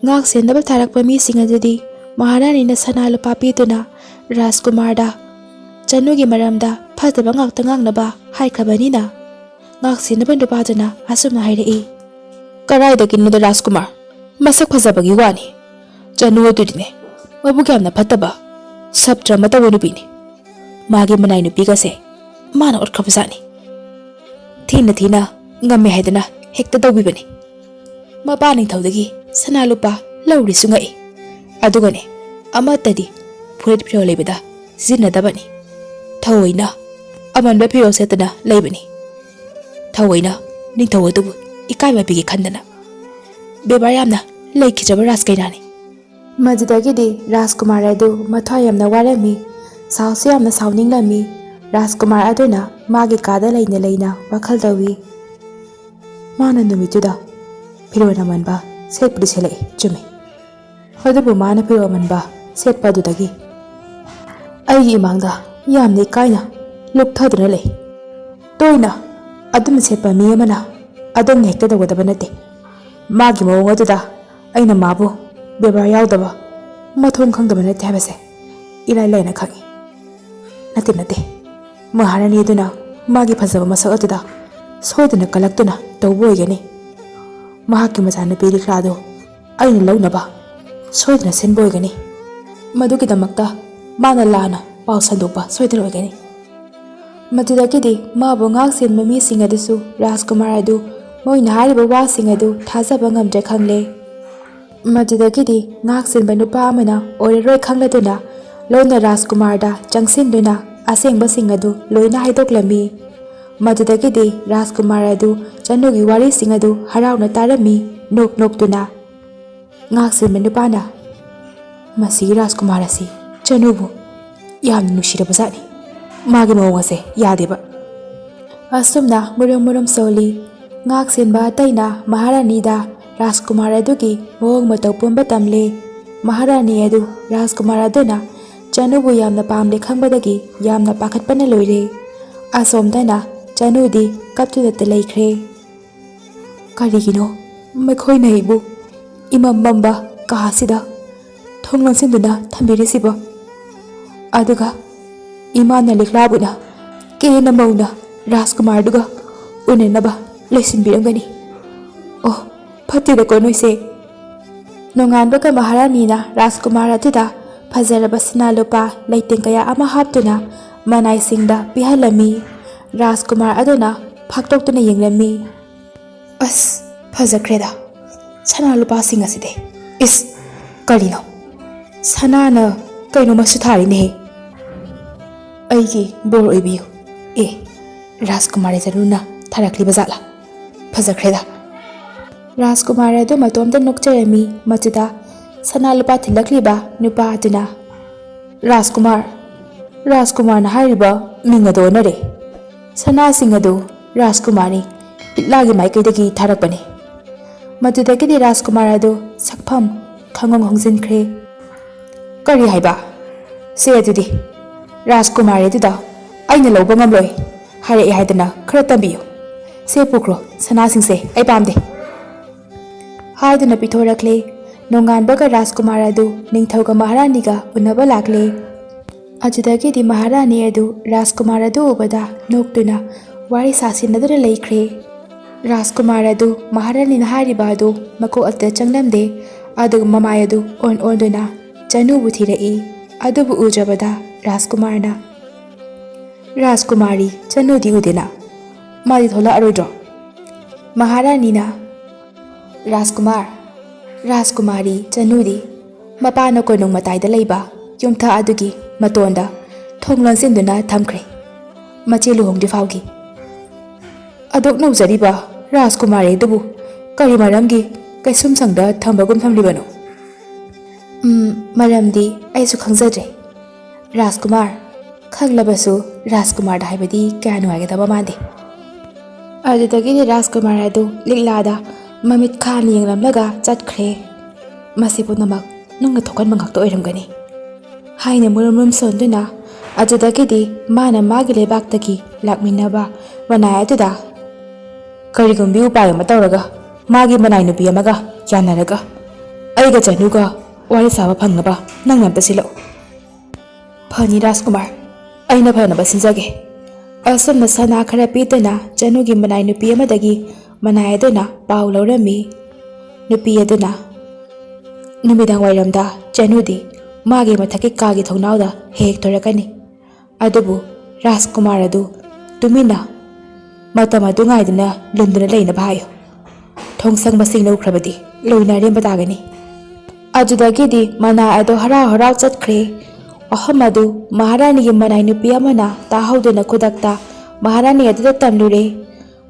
ꯉꯥꯛ ꯁꯦꯟꯅꯕ ꯊꯥꯔꯛꯄ ꯃꯤꯁꯤꯡ ꯑꯗꯨꯗꯤ ꯃꯍꯥꯔꯥꯅꯤꯅ ꯁꯅꯥ ꯂꯨꯄꯥ ꯄꯤꯗꯨꯅ ꯔꯥꯖꯀꯨꯃꯥꯔꯗ ꯆꯅꯨꯒꯤ ꯃꯔꯝꯗ ꯐꯠꯇꯕ ꯉꯥꯛꯇ ꯉꯥꯡꯅꯕ ꯍꯥꯏꯈ꯭ꯔꯕꯅꯤꯅ, ꯉꯥꯛ ꯁꯦꯟꯅꯕ ꯅꯨꯄꯥꯗꯨꯅ ꯑꯁꯨꯝꯅ ꯍꯥꯏꯔꯛꯏ, "ꯀꯔꯥꯏꯗꯒꯤꯅꯣꯗ ꯔꯥꯖꯀꯨꯃꯥꯔ, ꯃꯁꯛ ꯐꯖꯕꯒꯤ ꯋꯥꯅꯤ꯫ ꯆꯅꯨ ꯑꯗꯨꯗꯤꯅꯦ, ꯃꯕꯨꯛ ꯌꯥꯝꯅ ꯐꯠꯇꯕ, ꯁꯞꯇ꯭ꯔ ꯑꯃ ꯇꯧꯕ ꯅꯨꯄꯤꯅꯤ꯫ ꯃꯥꯒꯤ ꯃꯅꯥꯏ ꯅꯨꯄꯤꯒꯁꯦ ꯃꯥꯅ ꯑꯣꯠꯈ꯭ꯔꯕꯖꯥꯠꯅꯤ꯫ ꯊꯤꯅ ꯊꯤꯅ ꯉꯝꯃꯦ ꯍꯥꯏꯗꯅ ꯍꯦꯛꯇ ꯇꯧꯕꯤꯕꯅꯤ꯫ ꯃꯄꯥ ꯅꯤꯡꯊꯧꯗꯒꯤ ꯁꯅꯥ ꯂꯨꯄꯥ ꯂꯧꯔꯤꯁꯨ ꯉꯛꯏ꯫ ꯑꯗꯨꯒꯅꯦ, ꯑꯃꯠꯇꯗꯤ ꯐꯨꯔꯤꯠ ꯐꯤꯔꯣꯜ ꯂꯩꯕꯗ ꯁꯤꯖꯤꯟꯅꯗꯕꯅꯤ꯫ ꯊꯑꯣꯏꯅ ꯑꯃꯟꯕ ꯐꯤꯔꯣꯜ ꯁꯦꯠꯇꯅ ꯂꯩꯕꯅꯤ꯫ ꯊꯑꯣꯏꯅ ꯅꯤꯡꯊꯧ ꯑꯗꯨꯕꯨ ꯏꯀꯥꯏꯕ ꯄꯤꯒꯦ ꯈꯟꯗꯅ꯫ ꯕꯦꯕꯥꯔ ꯌꯥꯝꯅ ꯂꯩꯈꯤꯗ꯭ꯔꯕ ꯔꯥꯖꯀꯩꯅꯥꯅꯤ"꯫ ꯃꯗꯨꯗꯒꯤꯗꯤ ꯔꯥꯖꯀꯨꯃꯥꯔ ꯑꯗꯨ ꯃꯊ꯭ꯋꯥꯏ ꯌꯥꯝꯅ ꯋꯥꯔꯝꯃꯤ, ꯁꯥꯎꯁꯨ ꯌꯥꯝꯅ ꯁꯥꯎꯅꯤꯡꯂꯝꯃꯤ꯫ ꯔꯥꯖꯀꯨꯃꯥꯔ ꯑꯗꯨꯅ ꯃꯥꯒꯤ ꯀꯥꯗ ꯂꯩꯅ ꯂꯩꯅ ꯋꯥꯈꯜ ꯇꯧꯏ꯫ ꯃꯥꯅ ꯅꯨꯃꯤꯠꯇꯨꯗ ꯐꯤꯔꯣꯜ ꯑꯃꯟꯕ ꯁꯦꯠꯄꯨꯗꯤ ꯁꯦꯠꯂꯛꯏ, ꯆꯨꯝꯃꯤ꯫ ꯑꯗꯨꯕꯨ ꯃꯥꯅ ꯐꯤꯔꯣꯜ ꯑꯃꯟꯕ ꯁꯦꯠꯄ ꯑꯗꯨꯗꯒꯤ ꯑꯩꯒꯤ ꯏꯃꯥꯡꯗ ꯌꯥꯝꯅ ꯏꯀꯥꯏꯅ ꯂꯨꯞꯊꯗꯨꯅ ꯂꯩ꯫ ꯇꯣꯏꯅ ꯑꯗꯨꯝ ꯁꯦꯠꯄ ꯃꯤ ꯑꯃꯅ ꯑꯗꯨꯝ ꯍꯦꯛꯇ ꯇꯧꯒꯗꯕ ꯅꯠꯇꯦ꯫ ꯃꯥꯒꯤ ꯃꯑꯣꯡ ꯑꯗꯨꯗ ꯑꯩꯅ ꯃꯥꯕꯨ ꯕꯦꯕꯥꯔ ꯌꯥꯎꯗꯕ, ꯃꯊꯣꯡ ꯈꯪꯗꯕ ꯅꯠꯇꯦ ꯍꯥꯏꯕꯁꯦ ꯏꯔꯥꯏ ꯂꯥꯏꯅ ꯈꯪꯏ꯫ ꯅꯠꯇꯦ, ꯅꯠꯇꯦ꯫ ꯃꯍꯥꯔꯥꯅꯤ ꯑꯗꯨꯅ ꯃꯥꯒꯤ ꯐꯖꯕ ꯃꯁꯛ ꯑꯗꯨꯗ ꯁꯣꯏꯗꯅ ꯀꯜꯂꯛꯇꯨꯅ ꯇꯧꯕ ꯑꯣꯏꯒꯅꯤ꯫ ꯃꯍꯥꯛꯀꯤ ꯃꯆꯥꯅꯨꯄꯤ ꯂꯤꯛꯂꯥꯗꯨ ꯑꯩꯅ ꯂꯧꯅꯕ ꯁꯣꯏꯗꯅ ꯁꯤꯟꯕ ꯑꯣꯏꯒꯅꯤ꯫ ꯃꯗꯨꯒꯤꯗꯃꯛꯇ ꯃꯥꯅ ꯂꯥꯟꯅ ꯄꯥꯎ ꯁꯟꯗꯣꯛꯄ ꯁꯣꯏꯗꯅ ꯑꯣꯏꯒꯅꯤ꯫ ꯃꯗꯨꯗꯒꯤꯗꯤ ꯃꯥꯕꯨ ꯉꯥꯛ ꯁꯦꯟꯕ ꯃꯤꯁꯤꯡ ꯑꯗꯨꯁꯨ ꯔꯥꯖꯀꯨꯃꯥꯔ ꯑꯗꯨ ꯃꯣꯏꯅ ꯍꯥꯏꯔꯤꯕ ꯋꯥꯁꯤꯡ ꯑꯗꯨ ꯊꯥꯖꯕ ꯉꯝꯗ꯭ꯔꯦ ꯈꯪꯂꯦ꯫ ꯃꯗꯨꯗꯒꯤꯗꯤ ꯉꯥꯛ ꯁꯦꯟꯕ ꯅꯨꯄꯥ ꯑꯃꯅ ꯑꯣꯏꯔꯔꯣꯏ ꯈꯪꯂꯗꯨꯅ ꯂꯣꯟꯅ ꯔꯥꯖꯀꯨꯃꯥꯔꯗ ꯆꯪꯁꯤꯟꯗꯨꯅ ꯑꯁꯦꯡꯕꯁꯤꯡ ꯑꯗꯨ ꯂꯣꯏꯅ ꯍꯥꯏꯗꯣꯛꯂꯝꯃꯤ꯫ ꯃꯗꯨꯗꯒꯤꯗꯤ ꯔꯥꯖꯀꯨꯃꯥꯔ ꯑꯗꯨ ꯆꯅꯨꯒꯤ ꯋꯥꯔꯤꯁꯤꯡ ꯑꯗꯨ ꯍꯔꯥꯎꯅ ꯇꯥꯔꯝꯃꯤ, ꯅꯣꯛ ꯅꯣꯛꯇꯨꯅ꯫ ꯉꯥꯛ ꯁꯦꯟꯕ ꯅꯨꯄꯥꯅ, "ꯃꯁꯤꯒꯤ ꯔꯥꯖꯀꯨꯃꯥꯔ ꯑꯁꯤ ꯆꯅꯨꯕꯨ ꯌꯥꯝꯅ ꯅꯨꯡꯁꯤꯔꯕ ꯖꯥꯠꯅꯤ꯫ ꯃꯥꯒꯤ ꯃꯑꯣꯡ ꯑꯁꯦ ꯌꯥꯗꯦꯕ꯫" ꯑꯁꯨꯝꯅ ꯃꯨꯔꯨꯝ ꯃꯨꯔꯨꯝ ꯁꯣꯜꯂꯤ꯫ ꯉꯥꯛ ꯁꯦꯟꯕ ꯑꯇꯩꯅ ꯃꯍꯥꯔꯥꯅꯤꯗ ꯔꯥꯖꯀꯨꯃꯥꯔ ꯑꯗꯨꯒꯤ ꯃꯑꯣꯡ ꯃꯇꯧ ꯄꯨꯝꯕ ꯇꯝꯂꯦ꯫ ꯃꯍꯥꯔꯥꯅꯤ ꯑꯗꯨ ꯔꯥꯖꯀꯨꯃꯥꯔ ꯑꯗꯨꯅ ꯆꯅꯨꯕꯨ ꯌꯥꯝꯅ ꯄꯥꯝꯂꯦ ꯈꯪꯕꯗꯒꯤ ꯌꯥꯝꯅ ꯄꯥꯈꯠꯄꯅ ꯂꯣꯏꯔꯦ꯫ ꯑꯁꯣꯝꯗꯅ ꯆꯅꯨꯗꯤ ꯀꯞꯇꯨꯅꯇ ꯂꯩꯈ꯭ꯔꯦ꯫ ꯀꯔꯤꯒꯤꯅꯣ ꯃꯈꯣꯏꯅ ꯑꯩꯕꯨ ꯏꯃꯝ ꯃꯝꯕ ꯀꯥ ꯑꯁꯤꯗ ꯊꯣꯡ ꯂꯣꯟꯁꯤꯟꯗꯨꯅ ꯊꯝꯕꯤꯔꯤꯁꯤꯕꯣ? ꯑꯗꯨꯒ ꯏꯃꯥꯅ ꯂꯤꯛꯂꯥꯕꯨꯅ ꯀꯦꯅ ꯃꯧꯅ ꯔꯥꯖꯀꯨꯃꯥꯔꯗꯨꯒ ꯎꯅꯅꯕ ꯂꯣꯏꯁꯤꯟꯕꯤꯔꯝꯒꯅꯤ꯫ ꯑꯣ, ꯐꯠꯇꯦꯗꯀꯣ ꯅꯣꯏꯁꯦ꯫ ꯅꯣꯡꯉꯥꯟꯕꯒ ꯃꯍꯥꯔꯥꯅꯤꯅ ꯔꯥꯖꯀꯨꯃꯥꯔ ꯑꯗꯨꯗ ꯐꯖꯔꯕ ꯁꯅꯥ ꯂꯨꯄꯥ ꯂꯩꯇꯦꯡ ꯀꯌꯥ ꯑꯃ ꯍꯥꯞꯇꯨꯅ ꯃꯅꯥꯏꯁꯤꯡꯗ ꯄꯤꯍꯜꯂꯝꯃꯤ꯫ ꯔꯥꯖꯀꯨꯃꯥꯔ ꯑꯗꯨꯅ ꯐꯥꯛꯇꯣꯛꯇꯨꯅ ꯌꯦꯡꯂꯝꯃꯤ꯫ "ꯑꯁ, ꯐꯖꯈ꯭ꯔꯦꯗ ꯁꯅꯥ ꯂꯨꯄꯥꯁꯤꯡ ꯑꯁꯤꯗꯤ꯫ ꯏꯁ, ꯀꯔꯤꯅꯣ? ꯁꯅꯥꯅ ꯀꯩꯅꯣꯃꯁꯨ ꯊꯥꯔꯤꯅꯦꯍꯦ꯫ ꯑꯩꯒꯤ ꯕꯣꯔ ꯑꯣꯏꯕꯤꯌꯨ꯫ ꯑꯦ, ꯔꯥꯖꯀꯨꯃꯥꯔꯤ ꯆꯅꯨꯅ ꯊꯥꯔꯛꯂꯤꯕ ꯖꯥꯠꯂꯥ? ꯐꯖꯈ꯭ꯔꯦꯗ꯫" ꯔꯥꯖꯀꯨꯃꯥꯔ ꯑꯗꯨ ꯃꯇꯣꯝꯇ ꯅꯣꯛꯆꯔꯝꯃꯤ꯫ ꯃꯗꯨꯗ ꯁꯅꯥ ꯂꯨꯄꯥ ꯊꯤꯜꯂꯛꯂꯤꯕ ꯅꯨꯄꯥ ꯑꯗꯨꯅ, "ꯔꯥꯖꯀꯨꯃꯥꯔ, ꯔꯥꯖꯀꯨꯃꯥꯔꯅ ꯍꯥꯏꯔꯤꯕ ꯃꯤꯡ ꯑꯗꯨ ꯑꯣꯟꯅꯔꯦ꯫ ꯁꯅꯥꯁꯤꯡ ꯑꯗꯨ ꯔꯥꯖꯀꯨꯃꯥꯔꯅꯤ ꯂꯤꯛꯂꯥꯒꯤ ꯃꯥꯏꯀꯩꯗꯒꯤ ꯊꯥꯔꯛꯄꯅꯤ꯫ ꯃꯗꯨꯗꯒꯤꯗꯤ ꯔꯥꯖꯀꯨꯃꯥꯔ ꯑꯗꯨ ꯁꯛꯐꯝ ꯈꯪꯍꯣꯡ ꯍꯣꯡꯖꯤꯟꯈ꯭ꯔꯦ꯫ "ꯀꯔꯤ ꯍꯥꯏꯕ? ꯁꯦ ꯑꯗꯨꯗꯤ ꯔꯥꯖꯀꯨꯃꯥꯔꯤ ꯑꯗꯨꯗ ꯑꯩꯅ ꯂꯧꯕ ꯉꯝꯂꯣꯏ ꯍꯥꯏꯔꯛꯏ ꯍꯥꯏꯗꯅ ꯈꯔ ꯇꯝꯕꯤꯌꯨ꯫ ꯁꯦ ꯄꯨꯈ꯭ꯔꯣ, ꯁꯅꯥꯁꯤꯡꯁꯦ ꯑꯩ ꯄꯥꯝꯗꯦ" ꯍꯥꯏꯗꯨꯅ ꯄꯤꯊꯣꯔꯛꯂꯦ꯫ ꯅꯣꯡꯉꯥꯟꯕꯒ ꯔꯥꯖꯀꯨꯃꯥꯔ ꯑꯗꯨ ꯅꯤꯡꯊꯧꯒ ꯃꯍꯥꯔꯥꯅꯤꯒ ꯎꯅꯕ ꯂꯥꯛꯂꯦ꯫ ꯑꯗꯨꯗꯒꯤꯗꯤ ꯃꯍꯥꯔꯥꯅꯤ ꯑꯗꯨ ꯔꯥꯖꯀꯨꯃꯥꯔ ꯑꯗꯨ ꯎꯕꯗ ꯅꯣꯛꯇꯨꯅ ꯋꯥꯔꯤ ꯁꯥꯁꯤꯟꯅꯗꯨꯅ ꯂꯩꯈ꯭ꯔꯦ꯫ ꯔꯥꯖꯀꯨꯃꯥꯔ ꯑꯗꯨ ꯃꯍꯥꯔꯥꯅꯤꯅ ꯍꯥꯏꯔꯤꯕ ꯑꯗꯨ ꯃꯀꯣꯛ ꯑꯗꯨꯗ ꯆꯪꯂꯝꯗꯦ꯫ ꯑꯗꯨꯒ ꯃꯃꯥꯏ ꯑꯗꯨ ꯑꯣꯟ ꯑꯣꯟꯗꯨꯅ ꯆꯅꯨꯕꯨ ꯊꯤꯔꯛꯏ꯫ ꯑꯗꯨꯕꯨ ꯎꯗ꯭ꯔꯕꯗ ꯔꯥꯖꯀꯨꯃꯥꯔꯅ, "ꯔꯥꯖꯀꯨꯃꯥꯔꯤ ꯆꯅꯨꯗꯤ ꯎꯗꯦꯅ, ꯃꯥꯗꯤ ꯊꯣꯛꯂꯛꯑꯔꯣꯏꯗ꯭ꯔꯣ?" ꯃꯍꯥꯔꯥꯅꯤꯅ, "ꯔꯥꯖꯀꯨꯃꯥꯔ, ꯔꯥꯖꯀꯨꯃꯥꯔꯤ ꯆꯅꯨꯗꯤ ꯃꯄꯥꯅ ꯀꯣꯅꯨꯡ ꯃꯇꯥꯏꯗ ꯂꯩꯕ ꯌꯨꯝꯊꯛ ꯑꯗꯨꯒꯤ ꯃꯇꯣꯟꯗ ꯊꯣꯡ ꯂꯣꯟꯁꯤꯟꯗꯨꯅ ꯊꯝꯈ꯭ꯔꯦ, ꯃꯆꯦ ꯂꯨꯍꯣꯡꯗ꯭ꯔꯤ ꯐꯥꯎꯒꯤ꯫ ꯑꯗꯨꯛ ꯅꯧꯖꯔꯤꯕ ꯔꯥꯖꯀꯨꯃꯥꯔꯤ ꯑꯗꯨꯕꯨ ꯀꯔꯤ ꯃꯔꯝꯒꯤ ꯀꯩꯁꯨꯝꯁꯪꯗ ꯊꯝꯕꯒꯨꯝ ꯊꯝꯂꯤꯕꯅꯣ?" "ꯎꯝ, ꯃꯔꯝꯗꯤ ꯑꯩꯁꯨ ꯈꯪꯖꯗ꯭ꯔꯦ ꯔꯥꯖꯀꯨꯃꯥꯔ꯫ ꯈꯪꯂꯕꯁꯨ ꯔꯥꯖꯀꯨꯃꯥꯔꯗ ꯍꯥꯏꯕꯗꯤ ꯀꯌꯥ ꯅꯨꯡꯉꯥꯏꯒꯗꯕ ꯃꯥꯟꯗꯦ"꯫ ꯑꯗꯨꯗꯒꯤꯗꯤ ꯔꯥꯖꯀꯨꯃꯥꯔ ꯑꯗꯨ ꯂꯤꯛꯂꯥꯗ ꯃꯃꯤꯠ ꯈꯥꯅ ꯌꯦꯡꯂꯝꯂꯒ ꯆꯠꯈ꯭ꯔꯦ꯫ "ꯃꯁꯤ ꯄꯨꯝꯅꯃꯛ ꯅꯨꯡꯅ ꯊꯣꯛꯍꯟꯕ ꯉꯥꯛꯇ ꯑꯣꯏꯔꯝꯒꯅꯤ" ꯍꯥꯏꯅ ꯃꯨꯔꯨꯝ ꯃꯨꯔꯨꯝ ꯁꯣꯟꯗꯨꯅ ꯑꯗꯨꯗꯒꯤꯗꯤ ꯃꯥꯅ ꯃꯥꯒꯤ ꯂꯩꯕꯥꯛꯇꯒꯤ ꯂꯥꯛꯃꯤꯟꯅꯕ ꯃꯅꯥꯏ ꯑꯗꯨꯗ, "ꯀꯔꯤꯒꯨꯝꯕꯤ ꯎꯄꯥꯏ ꯑꯃ ꯇꯧꯔꯒ ꯃꯥꯒꯤ ꯃꯅꯥꯏ ꯅꯨꯄꯤ ꯑꯃꯒ ꯌꯥꯅꯔꯒ ꯑꯩꯒ ꯆꯅꯨꯒ ꯋꯥꯔꯤ ꯁꯥꯕ ꯐꯪꯅꯕ ꯅꯪꯅ ꯑꯝꯇ ꯁꯤꯜꯂꯛꯎ"꯫ "ꯐꯅꯤ ꯔꯥꯖꯀꯨꯃꯥꯔ, ꯑꯩꯅ ꯐꯅꯕ ꯁꯤꯟꯖꯒꯦ"꯫ ꯑꯁꯨꯝꯅ ꯁꯅꯥ ꯈꯔ ꯄꯤꯗꯨꯅ ꯆꯅꯨꯒꯤ ꯃꯅꯥꯏ ꯅꯨꯄꯤ ꯑꯃꯗꯒꯤ ꯃꯅꯥꯏ ꯑꯗꯨꯅ ꯄꯥꯎ ꯂꯧꯔꯝꯃꯤ꯫ ꯅꯨꯄꯤ ꯑꯗꯨꯅ ꯅꯨꯃꯤꯗꯥꯡ ꯋꯥꯏꯔꯝꯗ ꯆꯅꯨꯗꯤ ꯃꯥꯒꯤ ꯃꯊꯛꯀꯤ ꯀꯥꯒꯤ ꯊꯣꯡꯅꯥꯎꯗ ꯍꯦꯛ ꯍꯦꯛ ꯊꯣꯔꯛꯀꯅꯤ꯫ ꯑꯗꯨꯕꯨ ꯔꯥꯖꯀꯨꯃꯥꯔ ꯑꯗꯨ ꯇꯨꯃꯤꯟꯅ ꯃꯇꯝ ꯑꯗꯨ ꯉꯥꯏꯗꯨꯅ ꯂꯨꯝꯗꯨꯅ ꯂꯩꯅꯕ ꯍꯥꯏꯌꯨ꯫ ꯊꯣꯡꯁꯪ ꯃꯁꯤꯡ ꯂꯧꯈ꯭ꯔꯕꯗꯤ ꯂꯣꯏꯅ ꯑꯔꯦꯝꯕ ꯇꯥꯒꯅꯤ꯫ ꯑꯗꯨꯗꯒꯤꯗꯤ ꯃꯅꯥꯏ ꯑꯗꯨ ꯍꯔꯥꯎ ꯍꯔꯥꯎ ꯆꯠꯈ꯭ꯔꯦ꯫ ꯋꯥꯐꯝ ꯑꯗꯨ ꯃꯍꯥꯔꯥꯅꯤꯒꯤ ꯃꯅꯥꯏ ꯅꯨꯄꯤ ꯑꯃꯅ ꯇꯥꯍꯧꯗꯨꯅ ꯈꯨꯗꯛꯇ ꯃꯍꯥꯔꯥꯅꯤ ꯑꯗꯨꯗ ꯇꯝꯂꯨꯔꯦ꯫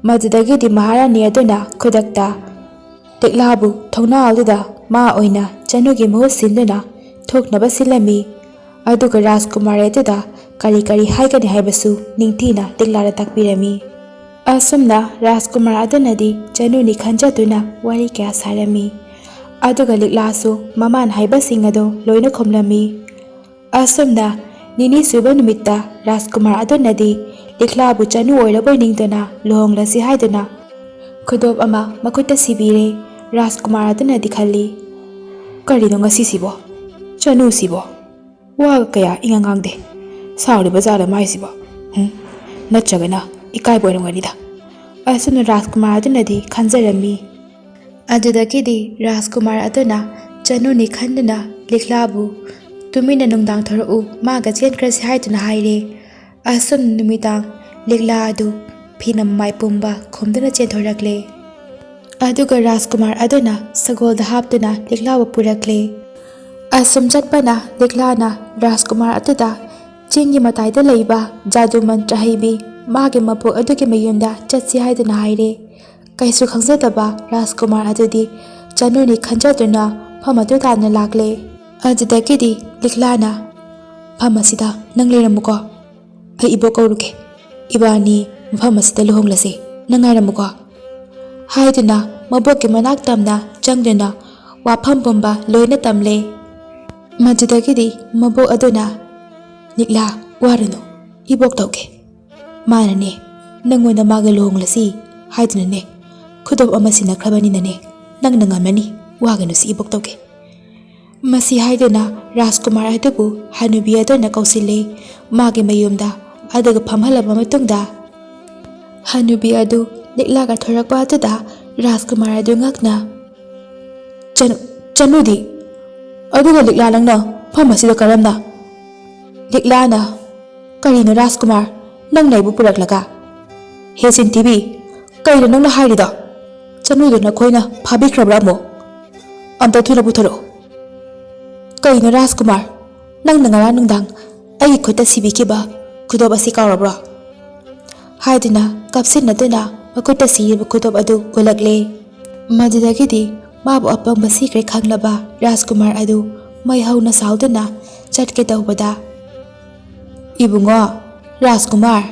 ꯃꯗꯨꯗꯒꯤꯗꯤ ꯃꯍꯥꯔꯥꯅꯤ ꯑꯗꯨꯅ ꯈꯨꯗꯛꯇ ꯂꯤꯛꯂꯥꯕꯨ ꯊꯣꯡꯅꯥꯎ ꯑꯗꯨꯗ ꯃꯥ ꯑꯣꯏꯅ ꯆꯅꯨꯒꯤ ꯃꯍꯨꯠ ꯁꯤꯟꯗꯨꯅ ꯊꯣꯛꯅꯕ ꯁꯤꯜꯂꯝꯃꯤ꯫ ꯑꯗꯨꯒ ꯔꯥꯖꯀꯨꯃꯥꯔ ꯑꯗꯨꯗ ꯀꯔꯤ ꯀꯔꯤ ꯍꯥꯏꯒꯅꯤ ꯍꯥꯏꯕꯁꯨ ꯅꯤꯡꯊꯤꯅ ꯂꯤꯛꯂꯥꯗ ꯇꯥꯛꯄꯤꯔꯝꯃꯤ꯫ ꯑꯁꯨꯝꯅ ꯔꯥꯖꯀꯨꯃꯥꯔ ꯑꯗꯨꯅꯗꯤ ꯆꯅꯨꯅꯤ ꯈꯟꯖꯗꯨꯅ ꯋꯥꯔꯤ ꯀꯌꯥ ꯁꯥꯔꯝꯃꯤ꯫ ꯑꯗꯨꯒ ꯂꯤꯛꯂꯥꯁꯨ ꯃꯃꯥꯅ ꯍꯥꯏꯕꯁꯤꯡ ꯑꯗꯨ ꯂꯣꯏꯅ ꯈꯨꯝꯂꯝꯃꯤ꯫ ꯑꯁꯨꯝꯅ ꯅꯤꯅꯤ ꯁꯨꯕ ꯅꯨꯃꯤꯠꯇ ꯔꯥꯖꯀꯨꯃꯥꯔ ꯑꯗꯨꯅꯗꯤ ꯂꯤꯛꯂꯥꯕꯨ ꯆꯅꯨ ꯑꯣꯏꯔꯕꯣꯏ ꯅꯤꯡꯗꯨꯅ ꯂꯨꯍꯣꯡꯂꯁꯤ ꯍꯥꯏꯗꯨꯅ ꯈꯨꯗꯣꯞ ꯑꯃ ꯃꯈꯨꯠꯇ ꯁꯤꯕꯤꯔꯦ꯫ ꯔꯥꯖꯀꯨꯃꯥꯔ ꯑꯗꯨꯅꯗꯤ ꯈꯜꯂꯤ, "ꯀꯔꯤꯅꯣ ꯉꯁꯤꯁꯤꯕꯣ? ꯆꯅꯨꯁꯤꯕꯣ ꯋꯥꯒ ꯀꯌꯥ ꯏꯉꯥꯡ ꯉꯥꯡꯗꯦ꯫ ꯁꯥꯎꯔꯤꯕ ꯖꯥꯠꯂ ꯃꯥꯏꯁꯤꯕꯣ? ꯍꯨꯝ? ꯅꯠꯇ꯭ꯔꯒꯅ ꯏꯀꯥꯏꯕ ꯑꯣꯏꯔꯝꯒꯅꯤꯗ"꯫ ꯑꯁꯨꯝꯅ ꯔꯥꯖꯀꯨꯃꯥꯔ ꯑꯗꯨꯅꯗꯤ ꯈꯟꯖꯔꯝꯃꯤ꯫ ꯑꯗꯨꯗꯒꯤꯗꯤ ꯔꯥꯖꯀꯨꯃꯥꯔ ꯑꯗꯨꯅ ꯆꯅꯨꯅꯤ ꯈꯟꯗꯨꯅ ꯂꯤꯛꯂꯥꯕꯨ, "ꯇꯨꯃꯤꯟꯅ ꯅꯨꯡꯗꯥꯡ ꯊꯣꯔꯛꯎ, ꯃꯥꯒ ꯆꯦꯟꯈ꯭ꯔꯁꯤ" ꯍꯥꯏꯗꯨꯅ ꯍꯥꯏꯔꯦ꯫ ꯑꯁꯨꯝ ꯅꯨꯃꯤꯗꯥꯡ ꯂꯤꯛꯂꯥ ꯑꯗꯨ ꯐꯤꯅ ꯃꯥꯏ ꯄꯨꯝꯕ ꯈꯨꯝꯗꯨꯅ ꯆꯦꯟꯊꯣꯔꯛꯂꯦ꯫ ꯑꯗꯨꯒ ꯔꯥꯖꯀꯨꯃꯥꯔ ꯑꯗꯨꯅ ꯁꯒꯣꯜꯗ ꯍꯥꯞꯇꯨꯅ ꯂꯤꯛꯂꯥꯕꯨ ꯄꯨꯔꯛꯂꯦ꯫ ꯑꯁꯨꯝ ꯆꯠꯄꯅ ꯂꯤꯛꯂꯥꯅ ꯔꯥꯖꯀꯨꯃꯥꯔ ꯑꯗꯨꯗ ꯆꯤꯡꯒꯤ ꯃꯇꯥꯏꯗ ꯂꯩꯕ ꯖꯥꯗꯨ ꯃꯟꯇ꯭ꯔ ꯍꯩꯕꯤ ꯃꯥꯒꯤ ꯃꯕꯣꯛ ꯑꯗꯨꯒꯤ ꯃꯌꯨꯝꯗ ꯆꯠꯁꯤ ꯍꯥꯏꯗꯨꯅ ꯍꯥꯏꯔꯦ꯫ ꯀꯩꯁꯨ ꯈꯪꯖꯗꯕ ꯔꯥꯖꯀꯨꯃꯥꯔ ꯑꯗꯨꯗꯤ ꯆꯅꯨꯅꯤ ꯈꯟꯖꯗꯨꯅ ꯃꯐꯝ ꯑꯗꯨ ꯇꯥꯟꯅ ꯂꯥꯛꯂꯦ꯫ ꯑꯗꯨꯗꯒꯤꯗꯤ ꯂꯤꯛꯂꯥꯅ, "ꯃꯐꯝ ꯑꯁꯤꯗ ꯅꯪ ꯂꯩꯔꯝꯃꯨꯀꯣ, ꯑꯩ ꯏꯕꯣꯛ ꯀꯧꯔꯨꯒꯦ, ꯏꯕꯥꯅꯤ ꯃꯐꯝ ꯑꯁꯤꯗ ꯂꯨꯍꯣꯡꯂꯁꯤ, ꯅꯪ ꯉꯥꯏꯔꯝꯃꯨꯀꯣ" ꯍꯥꯏꯗꯨꯅ ꯃꯕꯣꯛꯀꯤ ꯃꯅꯥꯛ ꯇꯝꯅ ꯆꯪꯗꯨꯅ ꯋꯥꯐꯝ ꯄꯨꯝꯕ ꯂꯣꯏꯅ ꯇꯝꯂꯦ꯫ ꯃꯗꯨꯗꯒꯤꯗꯤ ꯃꯕꯣꯛ ꯑꯗꯨꯅ, "ꯂꯤꯛꯂꯥ, ꯋꯥꯔꯨꯅꯨ, ꯏꯕꯣꯛ ꯇꯧꯒꯦ꯫ ꯃꯥꯅꯅꯦ, ꯅꯪꯉꯣꯟꯗ ꯃꯥꯒ ꯂꯨꯍꯣꯡꯂꯁꯤ ꯍꯥꯏꯗꯨꯅꯅꯦ, ꯈꯨꯗꯣꯞ ꯑꯃ ꯁꯤꯟꯅꯈ꯭ꯔꯕꯅꯤꯅꯅꯦ, ꯅꯪꯅ ꯉꯝꯂꯅꯤ, ꯋꯥꯒꯅꯨꯁꯤ ꯏꯕꯣꯛ ꯇꯧꯒꯦ"꯫ ꯃꯁꯤ ꯍꯥꯏꯗꯨꯅ ꯔꯥꯖꯀꯨꯃꯥꯔ ꯑꯗꯨꯕꯨ ꯍꯅꯨꯕꯤ ꯑꯗꯨꯅ ꯀꯧꯁꯤꯜꯂꯦ ꯃꯥꯒꯤ ꯃꯌꯨꯝꯗ꯫ ꯑꯗꯨꯒ ꯐꯝꯍꯜꯂꯕ ꯃꯇꯨꯡꯗ ꯍꯅꯨꯕꯤ ꯑꯗꯨ ꯂꯤꯛꯂꯥꯒ ꯊꯣꯔꯛꯄ ꯑꯗꯨꯗ ꯔꯥꯖꯀꯨꯃꯥꯔ ꯑꯗꯨ ꯉꯛꯅ, "ꯆꯅꯨ, ꯆꯅꯨꯗꯤ? ꯑꯗꯨꯒ ꯂꯤꯛꯂꯥ ꯅꯪꯅ ꯃꯐꯝ ꯑꯁꯤꯗ ꯀꯔꯝꯅ?" ꯂꯤꯛꯂꯥꯅ, "ꯀꯔꯤꯅꯣ ꯔꯥꯖꯀꯨꯃꯥꯔ, ꯅꯪꯅ ꯑꯩꯕꯨ ꯄꯨꯔꯛꯂꯒ?" "ꯍꯦ ꯆꯤꯟꯊꯤꯕꯤ, ꯀꯩꯅꯣ ꯅꯪꯅ ꯍꯥꯏꯔꯤꯗꯣ? ꯆꯅꯨꯗꯣ ꯅꯈꯣꯏꯅ ꯐꯥꯕꯤꯈ꯭ꯔꯕ꯭ꯔꯥ ꯑꯃꯨꯛ? ꯑꯝꯇ ꯊꯨꯅ ꯄꯨꯊꯣꯔꯛꯎ꯫ ꯀꯩꯅꯣ ꯔꯥꯖꯀꯨꯃꯥꯔ, ꯅꯪꯅ ꯉꯔꯥꯡ ꯅꯨꯡꯗꯥꯡ ꯑꯩꯒꯤ ꯈꯨꯠꯇ ꯁꯤꯕꯤꯈꯤꯕ ꯈꯨꯗꯣꯞ ꯑꯁꯤ ꯀꯥꯎꯔꯕ꯭ꯔꯣ?" ꯍꯥꯏꯗꯨꯅ ꯀꯞꯁꯤꯟꯅꯗꯨꯅ ꯃꯈꯨꯠꯇ ꯁꯤꯔꯤꯕ ꯈꯨꯗꯣꯞ ꯑꯗꯨ ꯎꯠꯂꯛꯂꯦ꯫ ꯃꯗꯨꯗꯒꯤꯗꯤ ꯃꯥꯕꯨ ꯑꯄꯪꯕ ꯁꯤꯈ꯭ꯔꯦ ꯈꯪꯂꯕ ꯔꯥꯖꯀꯨꯃꯥꯔ ꯑꯗꯨ ꯃꯩ ꯍꯧꯅ ꯁꯥꯎꯗꯨꯅ ꯆꯠꯀꯦ ꯇꯧꯕꯗ, "ꯏꯕꯨꯡꯉꯣ ꯔꯥꯖꯀꯨꯃꯥꯔ,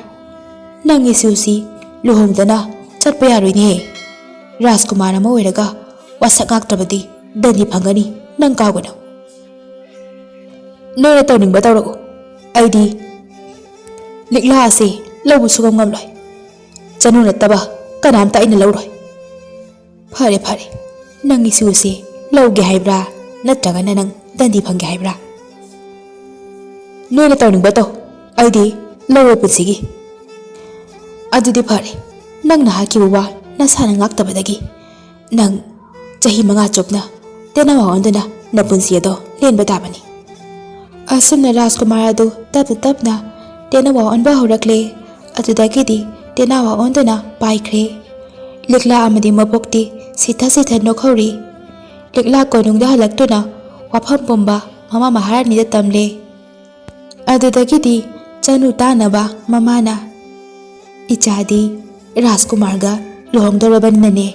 ꯅꯪ ꯏꯁꯨꯁꯤ ꯂꯨꯍꯣꯡꯗꯅ ꯆꯠꯄ ꯌꯥꯔꯣꯏꯅꯦ꯫ ꯔꯥꯖꯀꯨꯃꯥꯔ ꯑꯃ ꯑꯣꯏꯔꯒ ꯋꯥꯁꯛ ꯉꯥꯛꯇ꯭ꯔꯕꯗꯤ ꯗꯟꯗꯤ ꯐꯪꯒꯅꯤ, ꯅꯪ ꯀꯥꯎꯒꯅꯨ꯫ ꯅꯣꯏꯅ ꯇꯧꯅꯤꯡꯕ ꯇꯧꯔꯛꯎ, ꯑꯩꯗꯤ ꯂꯤꯛꯂꯥ ꯑꯁꯤ ꯂꯧꯕ ꯁꯨꯉꯝ ꯉꯝꯂꯣꯏ꯫ ꯆꯅꯨ ꯅꯠꯇꯕ ꯀꯅꯥꯝꯇ ꯑꯩꯅ ꯂꯧꯔꯣꯏ꯫" "ꯐꯔꯦ ꯐꯔꯦ, ꯅꯪ ꯏꯁꯨꯁꯤ ꯂꯧꯒꯦ ꯍꯥꯏꯕ꯭ꯔꯥ, ꯅꯠꯇ꯭ꯔꯒꯅ ꯅꯪ ꯗꯟꯗꯤ ꯐꯪꯒꯦ ꯍꯥꯏꯕ꯭ꯔꯥ?" "ꯅꯣꯏꯅ ꯇꯧꯅꯤꯡꯕ ꯇꯧ, ꯑꯩꯗꯤ ꯂꯧꯔꯣꯏ ꯄꯨꯟꯁꯤꯒꯤ꯫" "ꯑꯗꯨꯗꯤ ꯐꯔꯦ, ꯅꯪꯅ ꯍꯥꯏꯈꯤꯕ ꯋꯥ ꯅꯁꯥꯅ ꯉꯥꯛꯇꯕꯗꯒꯤ ꯅꯪ ꯆꯍꯤ ꯃꯉꯥ ꯆꯨꯞꯅ ꯇꯦꯅꯋꯥ ꯑꯣꯟꯗꯨꯅ ꯅꯄꯨꯟꯁꯤ ꯑꯗꯣ ꯂꯦꯟꯕ ꯇꯥꯕꯅꯤ꯫" ꯑꯁꯨꯝꯅ ꯔꯥꯖꯀꯨꯃꯥꯔ ꯑꯗꯨ ꯇꯞꯅ ꯇꯞꯅ ꯇꯦꯅꯋꯥ ꯑꯣꯟꯕ ꯍꯧꯔꯛꯂꯦ꯫ ꯑꯗꯨꯗꯒꯤꯗꯤ ꯇꯦꯅꯋꯥ ꯑꯣꯟꯗꯨꯅ ꯄꯥꯏꯈ꯭ꯔꯦ꯫ ꯂꯤꯛꯂꯥ ꯑꯃꯗꯤ ꯃꯕꯣꯛꯇꯤ ꯁꯤꯊ ꯁꯤꯊ ꯅꯣꯛꯍꯧꯔꯤ꯫ ꯂꯤꯛꯂꯥ ꯀꯣꯅꯨꯡꯗ ꯍꯜꯂꯛꯇꯨꯅ ꯋꯥꯐꯝ ꯄꯨꯝꯕ ꯃꯃꯥ ꯃꯍꯥꯔꯥꯅꯤꯗ ꯇꯝꯂꯦ꯫ ꯑꯗꯨꯗꯒꯤꯗꯤ ꯆꯅꯨ ꯇꯥꯅꯕ ꯃꯃꯥꯅ, "ꯏꯆꯥꯗꯤ ꯔꯥꯖꯀꯨꯃꯥꯔꯒ ꯂꯨꯍꯣꯡꯗꯧꯔꯕꯅꯤꯅꯅꯦ,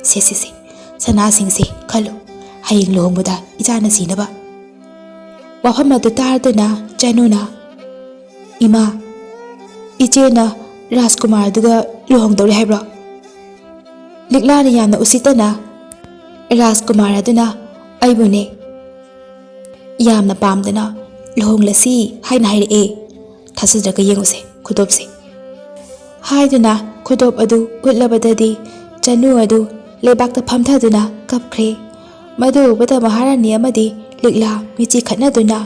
ꯁꯦ ꯁꯦ ꯁꯦ, ꯁꯅꯥꯁꯤꯡꯁꯦ ꯈꯜꯂꯨ, ꯍꯌꯦꯡ ꯂꯨꯍꯣꯡꯕꯗ ꯏꯆꯥꯅ ꯁꯤꯅꯕ꯫" ꯋꯥꯐꯝ ꯑꯗꯨ ꯇꯥꯗꯨꯅ ꯆꯅꯨꯅ, "ꯏꯃꯥ, ꯏꯆꯦꯅ ꯔꯥꯖꯀꯨꯃꯥꯔ ꯑꯗꯨꯒ ꯂꯨꯍꯣꯡꯗꯧꯔꯦ ꯍꯥꯏꯕ꯭ꯔꯣ?" ꯂꯤꯛꯂꯥꯅ ꯌꯥꯝꯅ ꯎꯁꯤꯠꯇꯅ, "ꯔꯥꯖꯀꯨꯃꯥꯔ ꯑꯗꯨꯅ ꯑꯩꯕꯨꯅꯦ ꯌꯥꯝꯅ ꯄꯥꯝꯗꯅ ꯂꯨꯍꯣꯡꯂꯁꯤ ꯍꯥꯏꯅ ꯍꯥꯏꯔꯛꯑꯦ꯫ ꯊꯥꯖꯗ꯭ꯔꯒ ꯌꯦꯡꯉꯨꯁꯦ ꯈꯨꯗꯣꯞꯁꯦ꯫" ꯍꯥꯏꯗꯨꯅ ꯈꯨꯗꯣꯞ ꯑꯗꯨ ꯎꯠꯂꯕꯗꯗꯤ ꯆꯅꯨ ꯑꯗꯨ ꯂꯩꯕꯥꯛꯇ ꯐꯝꯊꯗꯨꯅ ꯀꯞꯈ꯭ꯔꯦ꯫ ꯃꯗꯨ ꯎꯕꯗ ꯃꯍꯥꯔꯥꯅꯤ ꯑꯃꯗꯤ ꯂꯤꯛꯂꯥ ꯃꯤꯠꯆꯤ ꯈꯠꯅꯗꯨꯅ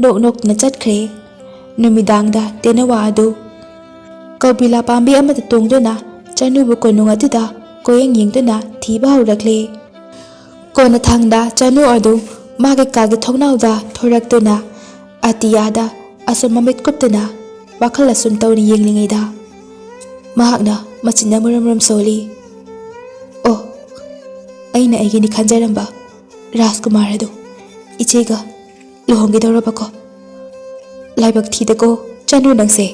ꯅꯣꯛ ꯅꯣꯛꯇꯨꯅ ꯆꯠꯈ꯭ꯔꯦ꯫ ꯅꯨꯃꯤꯗꯥꯡꯗ ꯇꯦꯅꯋꯥ ꯑꯗꯨ ꯀꯧꯕꯤꯂꯥ ꯄꯥꯝꯕꯤ ꯑꯃꯗ ꯇꯣꯡꯗꯨꯅ ꯆꯅꯨꯕꯨ ꯀꯣꯅꯨꯡ ꯑꯗꯨꯗ ꯀꯣꯌꯦꯡ ꯌꯦꯡꯗꯨꯅ ꯊꯤꯕ ꯍꯧꯔꯛꯂꯦ꯫ ꯀꯣꯟꯅꯊꯪꯗ ꯆꯅꯨ ꯑꯗꯨ ꯃꯥꯒꯤ ꯀꯥꯒꯤ ꯊꯣꯡꯅꯥꯎꯗ ꯊꯣꯔꯛꯇꯨꯅ ꯑꯇꯤꯌꯥꯗ ꯑꯁꯨꯝ ꯃꯃꯤꯠ ꯀꯨꯞꯇꯨꯅ ꯋꯥꯈꯜ ꯑꯁꯨꯝ ꯇꯧꯅ ꯌꯦꯡꯂꯤꯉꯩꯗ ꯃꯍꯥꯛꯅ ꯃꯆꯤꯟꯗ ꯃꯔꯨꯝ ꯃꯔꯨꯝ ꯁꯣꯜꯂꯤ꯫ "ꯑꯣ, ꯑꯩꯅ ꯑꯩꯒꯤꯅꯤ ꯈꯟꯖꯔꯝꯕ ꯔꯥꯖꯀꯨꯃꯥꯔ ꯑꯗꯨ ꯏꯆꯦꯒ ꯂꯨꯍꯣꯡꯒꯗꯧꯔꯕꯀꯣ? ꯂꯥꯏꯕꯛ ꯊꯤꯗꯀꯣ ꯆꯅꯨ ꯅꯪꯁꯦ꯫"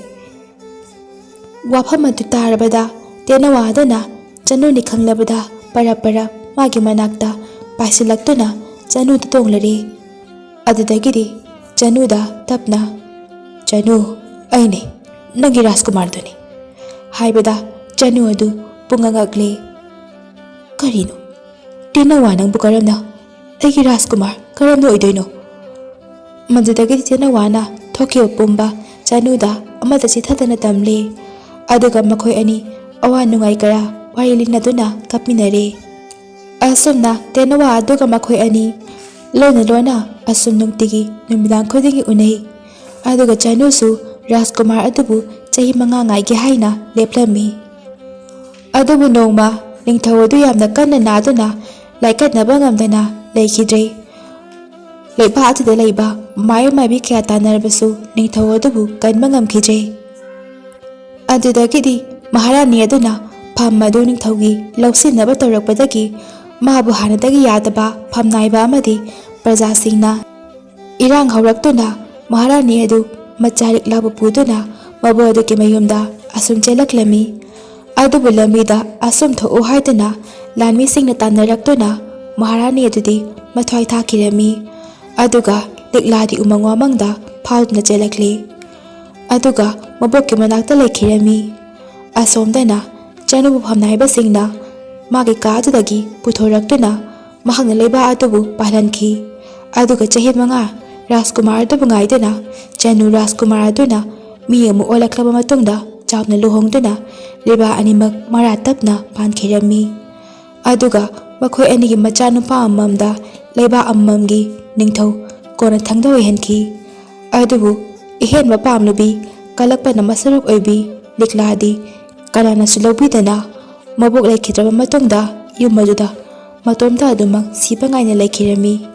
ꯋꯥꯐꯝ ꯑꯗꯨ ꯇꯥꯔꯕꯗ ꯇꯦꯅꯋꯥꯗꯨꯅ ꯆꯅꯨꯅꯤ ꯈꯪꯂꯕꯗ ꯄꯔꯞ ꯄꯔꯞ ꯃꯥꯒꯤ ꯃꯅꯥꯛꯇ ꯄꯥꯏꯁꯤꯜꯂꯛꯇꯨꯅ ꯆꯅꯨꯗ ꯇꯣꯡꯂꯔꯦ꯫ ꯑꯗꯨꯗꯒꯤꯗꯤ ꯆꯅꯨꯗ ꯇꯞꯅ, "ꯆꯅꯨ, ꯑꯩꯅꯦ, ꯅꯪꯒꯤ ꯔꯥꯖꯀꯨꯃꯥꯔꯗꯨꯅꯤ" ꯍꯥꯏꯕꯗ ꯆꯅꯨ ꯑꯗꯨ ꯄꯨꯡꯉꯛ ꯉꯛꯂꯦ꯫ "ꯀꯔꯤꯅꯣ? ꯇꯦꯅꯋꯥ, ꯅꯪꯕꯨ ꯀꯔꯝꯅ? ꯑꯩꯒꯤ ꯔꯥꯖꯀꯨꯃꯥꯔ ꯀꯔꯝꯅ ꯑꯣꯏꯗꯣꯏꯅꯣ?" ꯃꯗꯨꯗꯒꯤꯗꯤ ꯇꯦꯅꯋꯥꯅ ꯊꯣꯛꯈꯤꯕ ꯄꯨꯝꯕ ꯆꯅꯨꯗ ꯑꯃꯠꯇ ꯆꯤꯊꯗꯅ ꯇꯝꯂꯦ꯫ ꯑꯗꯨꯒ ꯃꯈꯣꯏ ꯑꯅꯤ ꯑꯋꯥ ꯅꯨꯡꯉꯥꯏ ꯀꯌꯥ ꯋꯥꯔꯤ ꯂꯤꯅꯗꯨꯅ ꯀꯞꯃꯤꯟꯅꯔꯦ꯫ ꯑꯁꯨꯝꯅ ꯇꯦꯅꯋꯥ ꯑꯗꯨꯒ ꯃꯈꯣꯏ ꯑꯅꯤ ꯂꯣꯟꯅ ꯂꯣꯟꯅ ꯑꯁꯨꯝ ꯅꯨꯡꯇꯤꯒꯤ ꯅꯨꯃꯤꯗꯥꯡ ꯈꯨꯗꯤꯡꯒꯤ ꯎꯅꯩ꯫ ꯑꯗꯨꯒ ꯆꯅꯨꯁꯨ ꯔꯥꯖꯀꯨꯃꯥꯔ ꯑꯗꯨꯕꯨ ꯆꯍꯤ ꯃꯉꯥ ꯉꯥꯏꯒꯦ ꯍꯥꯏꯅ ꯂꯦꯞꯂꯝꯃꯤ꯫ ꯑꯗꯨꯕꯨ ꯅꯣꯡꯃ ꯅꯤꯡꯊꯧ ꯑꯗꯨ ꯌꯥꯝꯅ ꯀꯟꯅ ꯅꯥꯗꯨꯅ ꯂꯥꯏꯀꯠꯅꯕ ꯉꯝꯗꯅ ꯂꯩꯈꯤꯗ꯭ꯔꯦ꯫ ꯂꯩꯕꯥꯛ ꯑꯗꯨꯗ ꯂꯩꯕ ꯃꯥꯏꯕ ꯃꯥꯏꯕꯤ ꯀꯌꯥ ꯇꯥꯟꯅꯔꯕꯁꯨ ꯅꯤꯡꯊꯧ ꯑꯗꯨꯕꯨ ꯀꯟꯕ ꯉꯝꯈꯤꯗ꯭ꯔꯦ꯫ ꯑꯗꯨꯗꯒꯤꯗꯤ ꯃꯍꯥꯔꯥꯅꯤ ꯑꯗꯨꯅ ꯐꯝ ꯑꯗꯨ ꯅꯤꯡꯊꯧꯒꯤ ꯂꯧꯁꯤꯟꯅꯕ ꯇꯧꯔꯛꯄꯗꯒꯤ ꯃꯥꯕꯨ ꯍꯥꯟꯅꯗꯒꯤ ꯌꯥꯗꯕ ꯐꯝꯅꯥꯏꯕ ꯑꯃꯗꯤ ꯄ꯭ꯔꯖꯥꯁꯤꯡꯅ ꯏꯔꯥꯡ ꯍꯧꯔꯛꯇꯨꯅ ꯃꯍꯥꯔꯥꯅꯤ ꯑꯗꯨ ꯃꯆꯥ ꯂꯤꯛꯂꯥꯕꯨ ꯄꯨꯗꯨꯅ ꯃꯕꯨ ꯑꯗꯨꯒꯤ ꯃꯌꯨꯝꯗ ꯑꯁꯨꯝ ꯆꯦꯜꯂꯛꯂꯝꯃꯤ꯫ ꯑꯗꯨꯕꯨ ꯂꯝꯕꯤꯗ ꯑꯁꯨꯝ ꯊꯣꯛꯎ ꯍꯥꯏꯗꯨꯅ ꯂꯥꯟꯃꯤꯁꯤꯡꯅ ꯇꯥꯟꯅꯔꯛꯇꯨꯅ ꯃꯍꯥꯔꯥꯅꯤ ꯑꯗꯨꯗꯤ ꯃꯊ꯭ꯋꯥꯏ ꯊꯥꯈꯤꯔꯝꯃꯤ꯫ ꯑꯗꯨꯒ ꯂꯤꯛꯂꯥꯗꯤ ꯎꯃꯪ ꯋꯥꯃꯪꯗ ꯐꯥꯎꯗꯨꯅ ꯆꯦꯜꯂꯛꯂꯤ꯫ ꯑꯗꯨꯒ ꯃꯕꯣꯛꯀꯤ ꯃꯅꯥꯛꯇ ꯂꯩꯈꯤꯔꯝꯃꯤ꯫ ꯑꯁꯣꯝꯗꯅ ꯆꯅꯨꯕꯨ ꯐꯝꯅꯥꯏꯕꯁꯤꯡꯅ ꯃꯥꯒꯤ ꯀꯥ ꯑꯗꯨꯗꯒꯤ ꯄꯨꯊꯣꯔꯛꯇꯨꯅ ꯃꯍꯥꯛꯅ ꯂꯩꯕꯥꯛ ꯑꯗꯨꯕꯨ ꯄꯥꯜꯍꯟꯈꯤ꯫ ꯑꯗꯨꯒ ꯆꯍꯤ ꯃꯉꯥ ꯔꯥꯖꯀꯨꯃꯥꯔ ꯑꯗꯨꯕꯨ ꯉꯥꯏꯗꯨꯅ ꯆꯅꯨ ꯔꯥꯖꯀꯨꯃꯥꯔ ꯑꯗꯨꯅ ꯃꯤ ꯑꯃ ꯑꯣꯜꯂꯛꯂꯕ ꯃꯇꯨꯡꯗ ꯆꯥꯎꯅ ꯂꯨꯍꯣꯡꯗꯨꯅ ꯂꯩꯕꯥꯛ ꯑꯅꯤꯃꯛ ꯃꯔꯥ ꯇꯞꯅ ꯄꯥꯟꯈꯤꯔꯝꯃꯤ꯫ ꯑꯗꯨꯒ ꯃꯈꯣꯏ ꯑꯅꯤꯒꯤ ꯃꯆꯥꯅꯨꯄꯥ ꯑꯃꯃꯝꯗ ꯂꯩꯕꯥꯛ ꯑꯃꯃꯝꯒꯤ ꯅꯤꯡꯊꯧ ꯀꯣꯟꯅꯊꯪꯗ ꯑꯣꯏꯍꯟꯈꯤ꯫ ꯑꯗꯨꯕꯨ ꯑꯍꯦꯟꯕ ꯄꯥꯝꯂꯨꯕꯤ ꯀꯂꯛꯄꯅ ꯃꯁꯔꯨꯛ ꯑꯣꯏꯕꯤ ꯂꯤꯛꯂꯥꯗꯤ ꯀꯅꯥꯅꯁꯨ ꯂꯧꯕꯤꯗꯅ ꯃꯕꯣꯛ ꯂꯩꯈꯤꯗ꯭ꯔꯕ ꯃꯇꯨꯡꯗ ꯌꯨꯝ ꯑꯗꯨꯗ ꯃꯇꯣꯝꯇ ꯑꯗꯨꯃꯛ ꯁꯤꯕ ꯉꯥꯏꯅ ꯂꯩꯈꯤꯔꯝꯃꯤ꯫